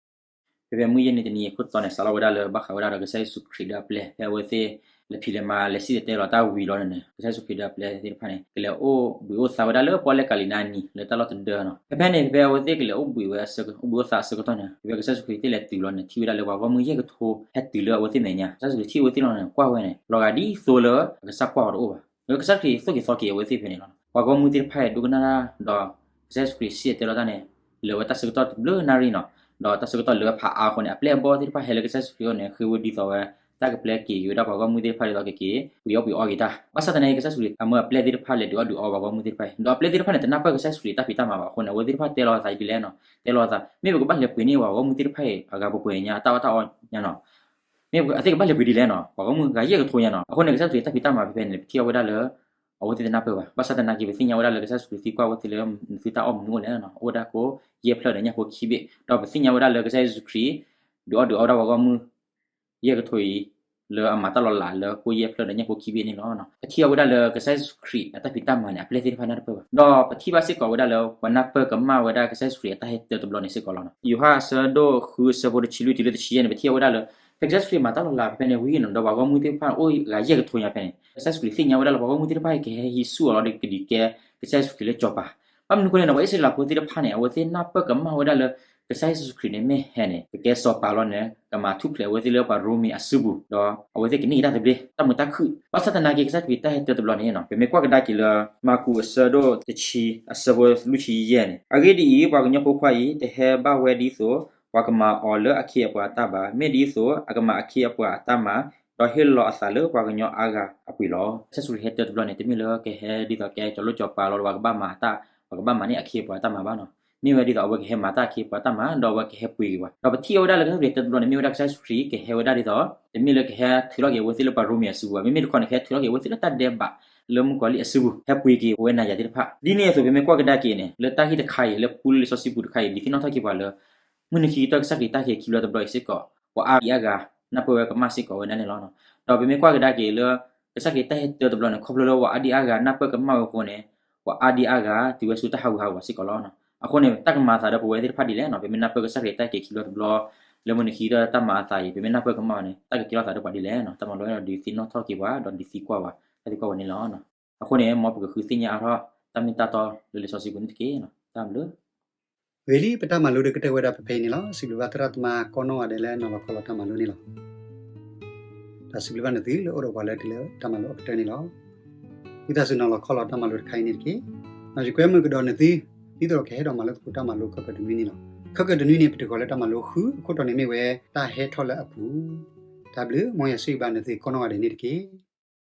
ဖဲဖဲမုၢ်ယဲၢ်နံၤတနံၤအံၤခိၣ်တီန့ၣ် စးလီၤဝဲဒၣ်လၢဘၣ်ဃးဝဲဒၣ်ဒီးကစၢ်ယ့ၣ်ၡူးခရံာ်ဒီးအပျဲၢ် ဖဲအဝဲသ့ၣ်လဲၤဖံးလဲၤမၤလဲၤစံၣ်တဲၤတဲလီၤတၢ်ဝံၤလီၤန့ၣ်န့ၣ် ကစၢ်ယ့ၣ်ၡူးခရံာ်ဒီးအပျဲၢ်သ့ၣ်တဖၣ်န့ၣ် ကလဲၤအိၣ်ဘှံးအိၣ်သါဝဲဒၣ်လၢပီၣ်လဲၣ်ကၤလံၤနါနံၤ လၢတၢ်လီၢ်တဒၢနီၤ. ဖဲဖဲန့ၣ် ဖဲဖဲအဝဲသ့ၣ်ကလဲၤအိၣ်ဘှံးဝဲ အိၣ်ဘှံးအိၣ်သါအဆၢကတီၢ်န့ၣ် ဖဲဖဲကစၢ်ယ့ၣ်ၡူးခရံာ်သ့ၣ်လဲၤတုၤလီၤန့ၣ် ထံၣ်ဝဲဒၣ်လၢပှၤဂီၢ်မုၢ်ယဲၢ်ကထိဟဲတုၤလၢအဝဲသ့ၣ်မဲာ်ညါ. ကစၢ်ယ့ၣ်ၡူးခရံာ်ထံၣ်အဝဲသ့ၣ်လီၤန့ၣ်ကွၢ်ဝဲန့ၣ် လီၤဂာ်ဒ်သိးလၢအကစၢ်ကွၢ်အီၤတအိၣ်ဘၣ်. လၢကစၢ်ခရံာ်သိၣ်က့ၤသီက့ၤအဝဲသ့ၣ်ဖဲန့ၣ်လီၤ. ပှၤဂီၢ်မုၢ်သ့ၣ်တဖၣ်အံၤဒိကနၣ်တၢ်ဒီး ကစၢ်ယ့ၣ်ၡူးခရံာ်စံၣ်တဲၤတဲလီၤတၢ်န့ၣ် လၢာ်ဝဲတၢ်ဆၢကတီၢ်တဘျုးနၣ်ရံၣ်နီၤ. ဒီးတၢ်ဆၢကတီၢ်လၢာ်ဝဲဖးအါအဃိန့ၣ် အပျဲၢ်အဘီၣ်သ့ၣ်တဖၣ်ဟဲလၢကစၢ်ယ့ၣ်ၡူးခရံာ်အအိၣ်န့ၣ် ဃ့ဝံဒ်သိးဝဲ တၢ်ကပျဲက့ၤက့ၤဝဲဒၣ်ပှၤဂီၢ်မုၢ်သ့ၣ်တဖၣ်ဒ်သိးကက့ၤ ပှ့ၤအီၣ်ပှ့ၤအီက့ၤတၢ်. ဘၣ်ဆၣ်သနာ်က့ ကစၢ်ယ့ၣ်ၡူးခရံာ်အမၢအပျဲၢ်သ့ၣ်တဖၣ်လဲၤဒုးအီၣ်ဒုးအီပှၤဂီၢ်မုၢ်သ့ၣ်တဖၣ်အံၤ ဒီးအပျဲၢ်သ့ၣ်တဖၣ်န့ၣ် တနၢ်ပၢၢ်ကစၢ်ယ့ၣ်ၡူးခရံာ်တၢ်ဖံးတၢ်မၤဘၣ်အဃိန့ၣ် အဝဲသ့ၣ်တဖၣ်တဲလီၤအသးဒ်လဲၣ်နီၤ, တဲလီၤအသး မ့ၢ်ပကဘၣ်လဲၤပှ့ၤန့ၢ်ပှၤဂီၢ်မုၢ်သ့ၣ်တဖၣ်အံၤ အဂၤပှဲၤပှဲၤညါ အတၢ်အီၣ်တၢ်အီညါနီၤ. မ့ၢ်အဝဲသ့ၣ်ကဘၣ်လဲၤပှ့ၤဒ်လဲၣ်နီၤ, ပှၤဂီၢ်မုၢ်ဂၤယဲၢ်ကထိညါနီၤ. အဃိန့ၣ် ကစၢ်ယ့ၣ်ၡူးခရံာ်တၢ်ဖံးတၢ်မၤဖဲဖဲန့ၣ် ပထံၣ်အီၤဝဲဒၣ်လၢ အဝဲသ့ၣ်တနၢ်ပၢၢ်ဘၣ်. ဘၣ်ဆၣ်သနာ်က့ ပသ့ၣ်ညါဝဲဒၣ်လၢကစၢ်ယ့ၣ်ၡူးခရံာ်သံကွၢ်ဝဲသ့ၣ်လၢ နသုတၢ်အီၣ်မနုၤအိၣ်လဲၣ်နီၤ, အိၣ်ဝဲဒၣ်ကိးယဲၢ်ဖျၢၣ်ဒီးညၣ်ဖိခံဘ့ၣ်, ဒီးပသ့ၣ်ညါဝဲဒၣ်လၢကစၢ်ယ့ၣ်ၡူးခရံာ် ဒုးအီၣ်ဒုးအီဝဲဒၣ်ပှၤဂီၢ်မုၢ် ယဲၢ်ကထိအံၤ လၢအမၤတၢ်လီၤလးလၢကိးယဲၢ်ဖျၢၣ်ဒီးညၣ်ဖိခံဘ့ၣ်န့ၣ်လီၤ. ပထံၣ်အီၤဝဲဒၣ်လၢကစၢ်ယ့ၣ်ၡူးခရံာ်အတၢ်ဖံးတၢ်မၤန့ၣ် အပျဲၢ်သ့ၣ်တဖၣ်နၢ်တပၢၢ်ဘၣ်. ဒီးပထံၣ်ဘၣ်စ့ၢ်ကီးဝဲဒၣ်လၢ ပှၤနၢ်ပၢၢ်ကမၣ်ဝဲဒၣ်ကစၢ်ယ့ၣ်ၡူးခရံာ်အတၢ်ဟဲတၢတဘျီန့ၣ်စ့ၢ်ကီးလီၤ. ယိၤဟၣ်အဆၢဒိၣ်ဃုအဆၢဖိတဆံလွံၢ်တုၤလၢတဆံယဲၢ်န့ၣ် ပထံၣ်အီၤဝဲဒၣ်လၢ ဖဲကစၢ်ယ့ၣ်ၡူးခရံာ်မၤတၢ်လီၤလးဖဲဖဲန့ၣ်ဝံၤနီၤ ဒီးပှၤဂီၢ်မုၢ်သ့ၣ်တဖၣ်အိၣ်ဂၤယဲၢ်ကထိညါဖဲန့ၣ် ကစၢ်ယ့ၣ်ၡူးခရံာ်သ့ၣ်ညါဝဲဒၣ်လၢပှၤဂီၢ်မုၢ်သ့ၣ်တဖၣ်အံၤကဟဲဟံးဆူၣ်အီၤလီၤဒီးကဒုးကဲ ကစၢ်ယ့ၣ်ၡူးခရံာ်လၢစီၤပၤ. ဘၣ်မနုၤအဃိလဲၣ်န့ၣ် ပှၤအံၣ်စရ့လးဖိသ့ၣ်တဖၣ်န့ၣ် အဝဲသ့ၣ်နၢ်ပၢၢ်ကမၣ်ဝဲဒၣ်လၢ ကစၢ်ယ့ၣ်ၡူးခရံာ်န့ၣ်မ့ၢ်ဟဲန့ၣ် ကကဲစီၤပၤလီၤန့ၣ် ကမၤထူၣ်ဖျဲးအဝဲသ့ၣ်လၢပှၤရိမ့ၤအစုပူၤ ဒီးအဝဲသ့ၣ်ကန့ၢ်က့ၤတၢ်သဘျ့ တၢ်မုာ်တၢ်ခုၣ်. ဘၣ်ဆၣ်သနာ်က့ ကစၢ်ယ့ၣ်ၡူးခရံာ်တၢ်ဟဲတၢတဘျီန့ၣ်နီၤ ပမ့ၢ်ကွၢ်ကဒါက့ၤလၢ မၢ်ကူးအဆၢဒိၣ်တဆံ အဆၢဖိလွံၢ်ဆံယဲၢ်န့ၣ်, အဂ့ၢ်ဒ်အံၤ, ပှၤကညီဖိခွါအံၤ တဟဲဘၣ်ဝဲဒ်သိး ပှၤကမၤအီၤလၢအခ့အပှၤတၢ်ဘၣ်, မ့ၢ်ဒ်သိးအကမၤအခ့အပှၤအတၢ်မၤ, ဒီးဟ့ၣ်လီၤအသးလၢပှၤကညီအါဂၤအပှ့ၤလီၤ. ကစၢ်ယ့ၣ်ၡူးခရံာ်ဟဲတၢတဘျီန့ၣ် တမ့ၢ်လၢကဟဲဒ်သိးကဲစီၤလိၣ်စီၤပၤလီၤဒီး ပှၤကဘၣ်မၤတၢ် ပှၤကဘၣ်မၤန့ၢ်အခ့အပှၤအတၢ်မၤဘၣ်နီၤ. မ့ၢ်ဝဲဒ်သိးအဝဲကဟဲမၤတၢ်အခ့အပှၤတၢ်မၤ ဒီးအဝဲကဟဲပှ့ၤက့ၤပှၤ. ဒီးပထံၣ်အီၤဝဲဒၣ်လၢကစၢ်ယ့ၣ်ၡူးခရံာ်တၢတဘျီန့ၣ် မ့ၢ်ဝဲဒၣ်ကစၢ်ယ့ၣ်ၡူးခရံာ်ကဟဲဝဲဒၣ်ဒ်သိး တမ့ၢ်လၢကဟဲထုးထီၣ်က့ၤအဝဲသ့ၣ်လၢပှၤရိမ့ၤအစုပူၤဘၣ်. မ့မ့ၢ်တခီန့ၣ် ကဟဲထုးထီၣ်က့ၤအဝဲသ့ၣ်လၢတၢ်ဒဲးဘးလၢမုၣ်ကီၤလံၢ်အစုပူၤ ဟဲပှ့ၤက့ၤပဝဲနၤယၤသ့ၣ်တဖၣ်. ဒ်န့ၣ်အသိး ပမ့ၢ်ကွၢ်ကဒါက့ၤန့ၣ် လၢတၢ်ဂ့ၢ်တခါအံၤ လၢပူလၢလံာ်စီဆှံပူၤတခါအံၤ ဒုးသ့ၣ်နီၣ်ထီၣ်က့ၤပှၤလၢ မုၢ်နံၤခံကတၢၢ်ကစၢ်ခရံာ်တၢ်ကဟဲခံဘျီတဘျီအံၤစ့ၢ်ကီး ပှၤအါဒံအါဂၤ နၢ်ပၢၢ်ဝဲကမၣ်စ့ၢ်ကီးဝဲဒၣ်န့ၣ်လီၤ. ဒီးပမ့ၢ်ကွၢ်ကဒါက့ၤလၢ ကစၢ်ခရံာ်တၢ်ဟဲတၢတဘျီန့ၣ် ခီဖျိလၢပှၤအါဒံအါဂၤနၢ်ပၢၢ်ကမၣ်ဝဲအဃိန့ၣ် ပှၤအါဒံအါဂၤတုၤဝဲဆူတၢ်ဟးဂူာ်ဟးဂီၤစ့ၢ်ကီးလီၤ. အဃိန့ၣ် တၢ်ကမၤအသးဒီးပဝဲသ့ၣ်တဖၣ်ဒ်လဲၣ်နီၤ ပမ့ၢ်နၢ်ပၢၢ်ကစၢ်ခရံာ်တၢ်ကဟဲခံဘျီတဘျီ လၢမုၢ်နံၤခံကတၢၢ်တၢ်မၤအသးအံၤ ပမ့ၢ်နၢ်ပၢၢ်ကမၣ်အီၤန့ၣ် တၢ်ကကဲထီၣ်သးဒီးပှၤဒ်လဲၣ်နီၤ တၢ်မၤလိဝဲဒၣ်ဒုးသ့ၣ်နီၣ်ထီၣ်က့ၤပှၤ ဒီးဒုးသံကွၢ်ပှၤ တၢ်သံကွၢ်ဝဲန့ၣ်လီၤ. အဃိန့ၣ် မ်ပကဃုသ့ၣ်ညါအါထီၣ် တၢ်မ့ၢ်တၢ်တီလၢလံာ်စီဆှံပူၤန့ၣ်တက့ၢ်. တၢ်ဘျုး ဂ့ၤလံ ပတၢ်မၤလိတကတၢၢ်ဝဲဒၣ်ဖဲဖဲအံၤန့ၣ်လီၤ. စံးဘျုးဘၣ်သရၣ်သမါကိးနီၢ်ဂၤဒဲးလၢနီၤလီၤခီလီၤတၢ်မၤလိန့ၣ်လီၤ. တၢ်စံးဘျုးဘၣ်နသုလၢအိၣ်ဒီးပှၤလၢတုၤလၢတၢ်မၤလိအကတၢၢ်န့ၣ်လီၤ. ဝံသးစူၤနီၤလီၤခီလီၤတၢ်မၤလိတခါအံၤန့ၣ်တက့ၢ်. ယကွဲမုာ်ကဒီးနသု ဒ်သိးဒီးကဟဲဒီးမၤလိသကိးတၢ်မၤလိခဲကိာ်တနွံန့ၣ်လီၤ. ခဲကိာ်တနွံန့ၣ် ပတုၤဃီၤလၢတၢ်မၤလိဃု အခိၣ်တီန့ၣ်မ့ၢ်ဝဲ တၢ်ဟဲထီၣ်လၢအပူၤ. တၢ်ဘျုး မ်ယွၤဆိၣ်ဂ့ၤဘၣ်နသုကိးနီၢ်ဂၤဒဲးန့ၣ်တက့ၢ်.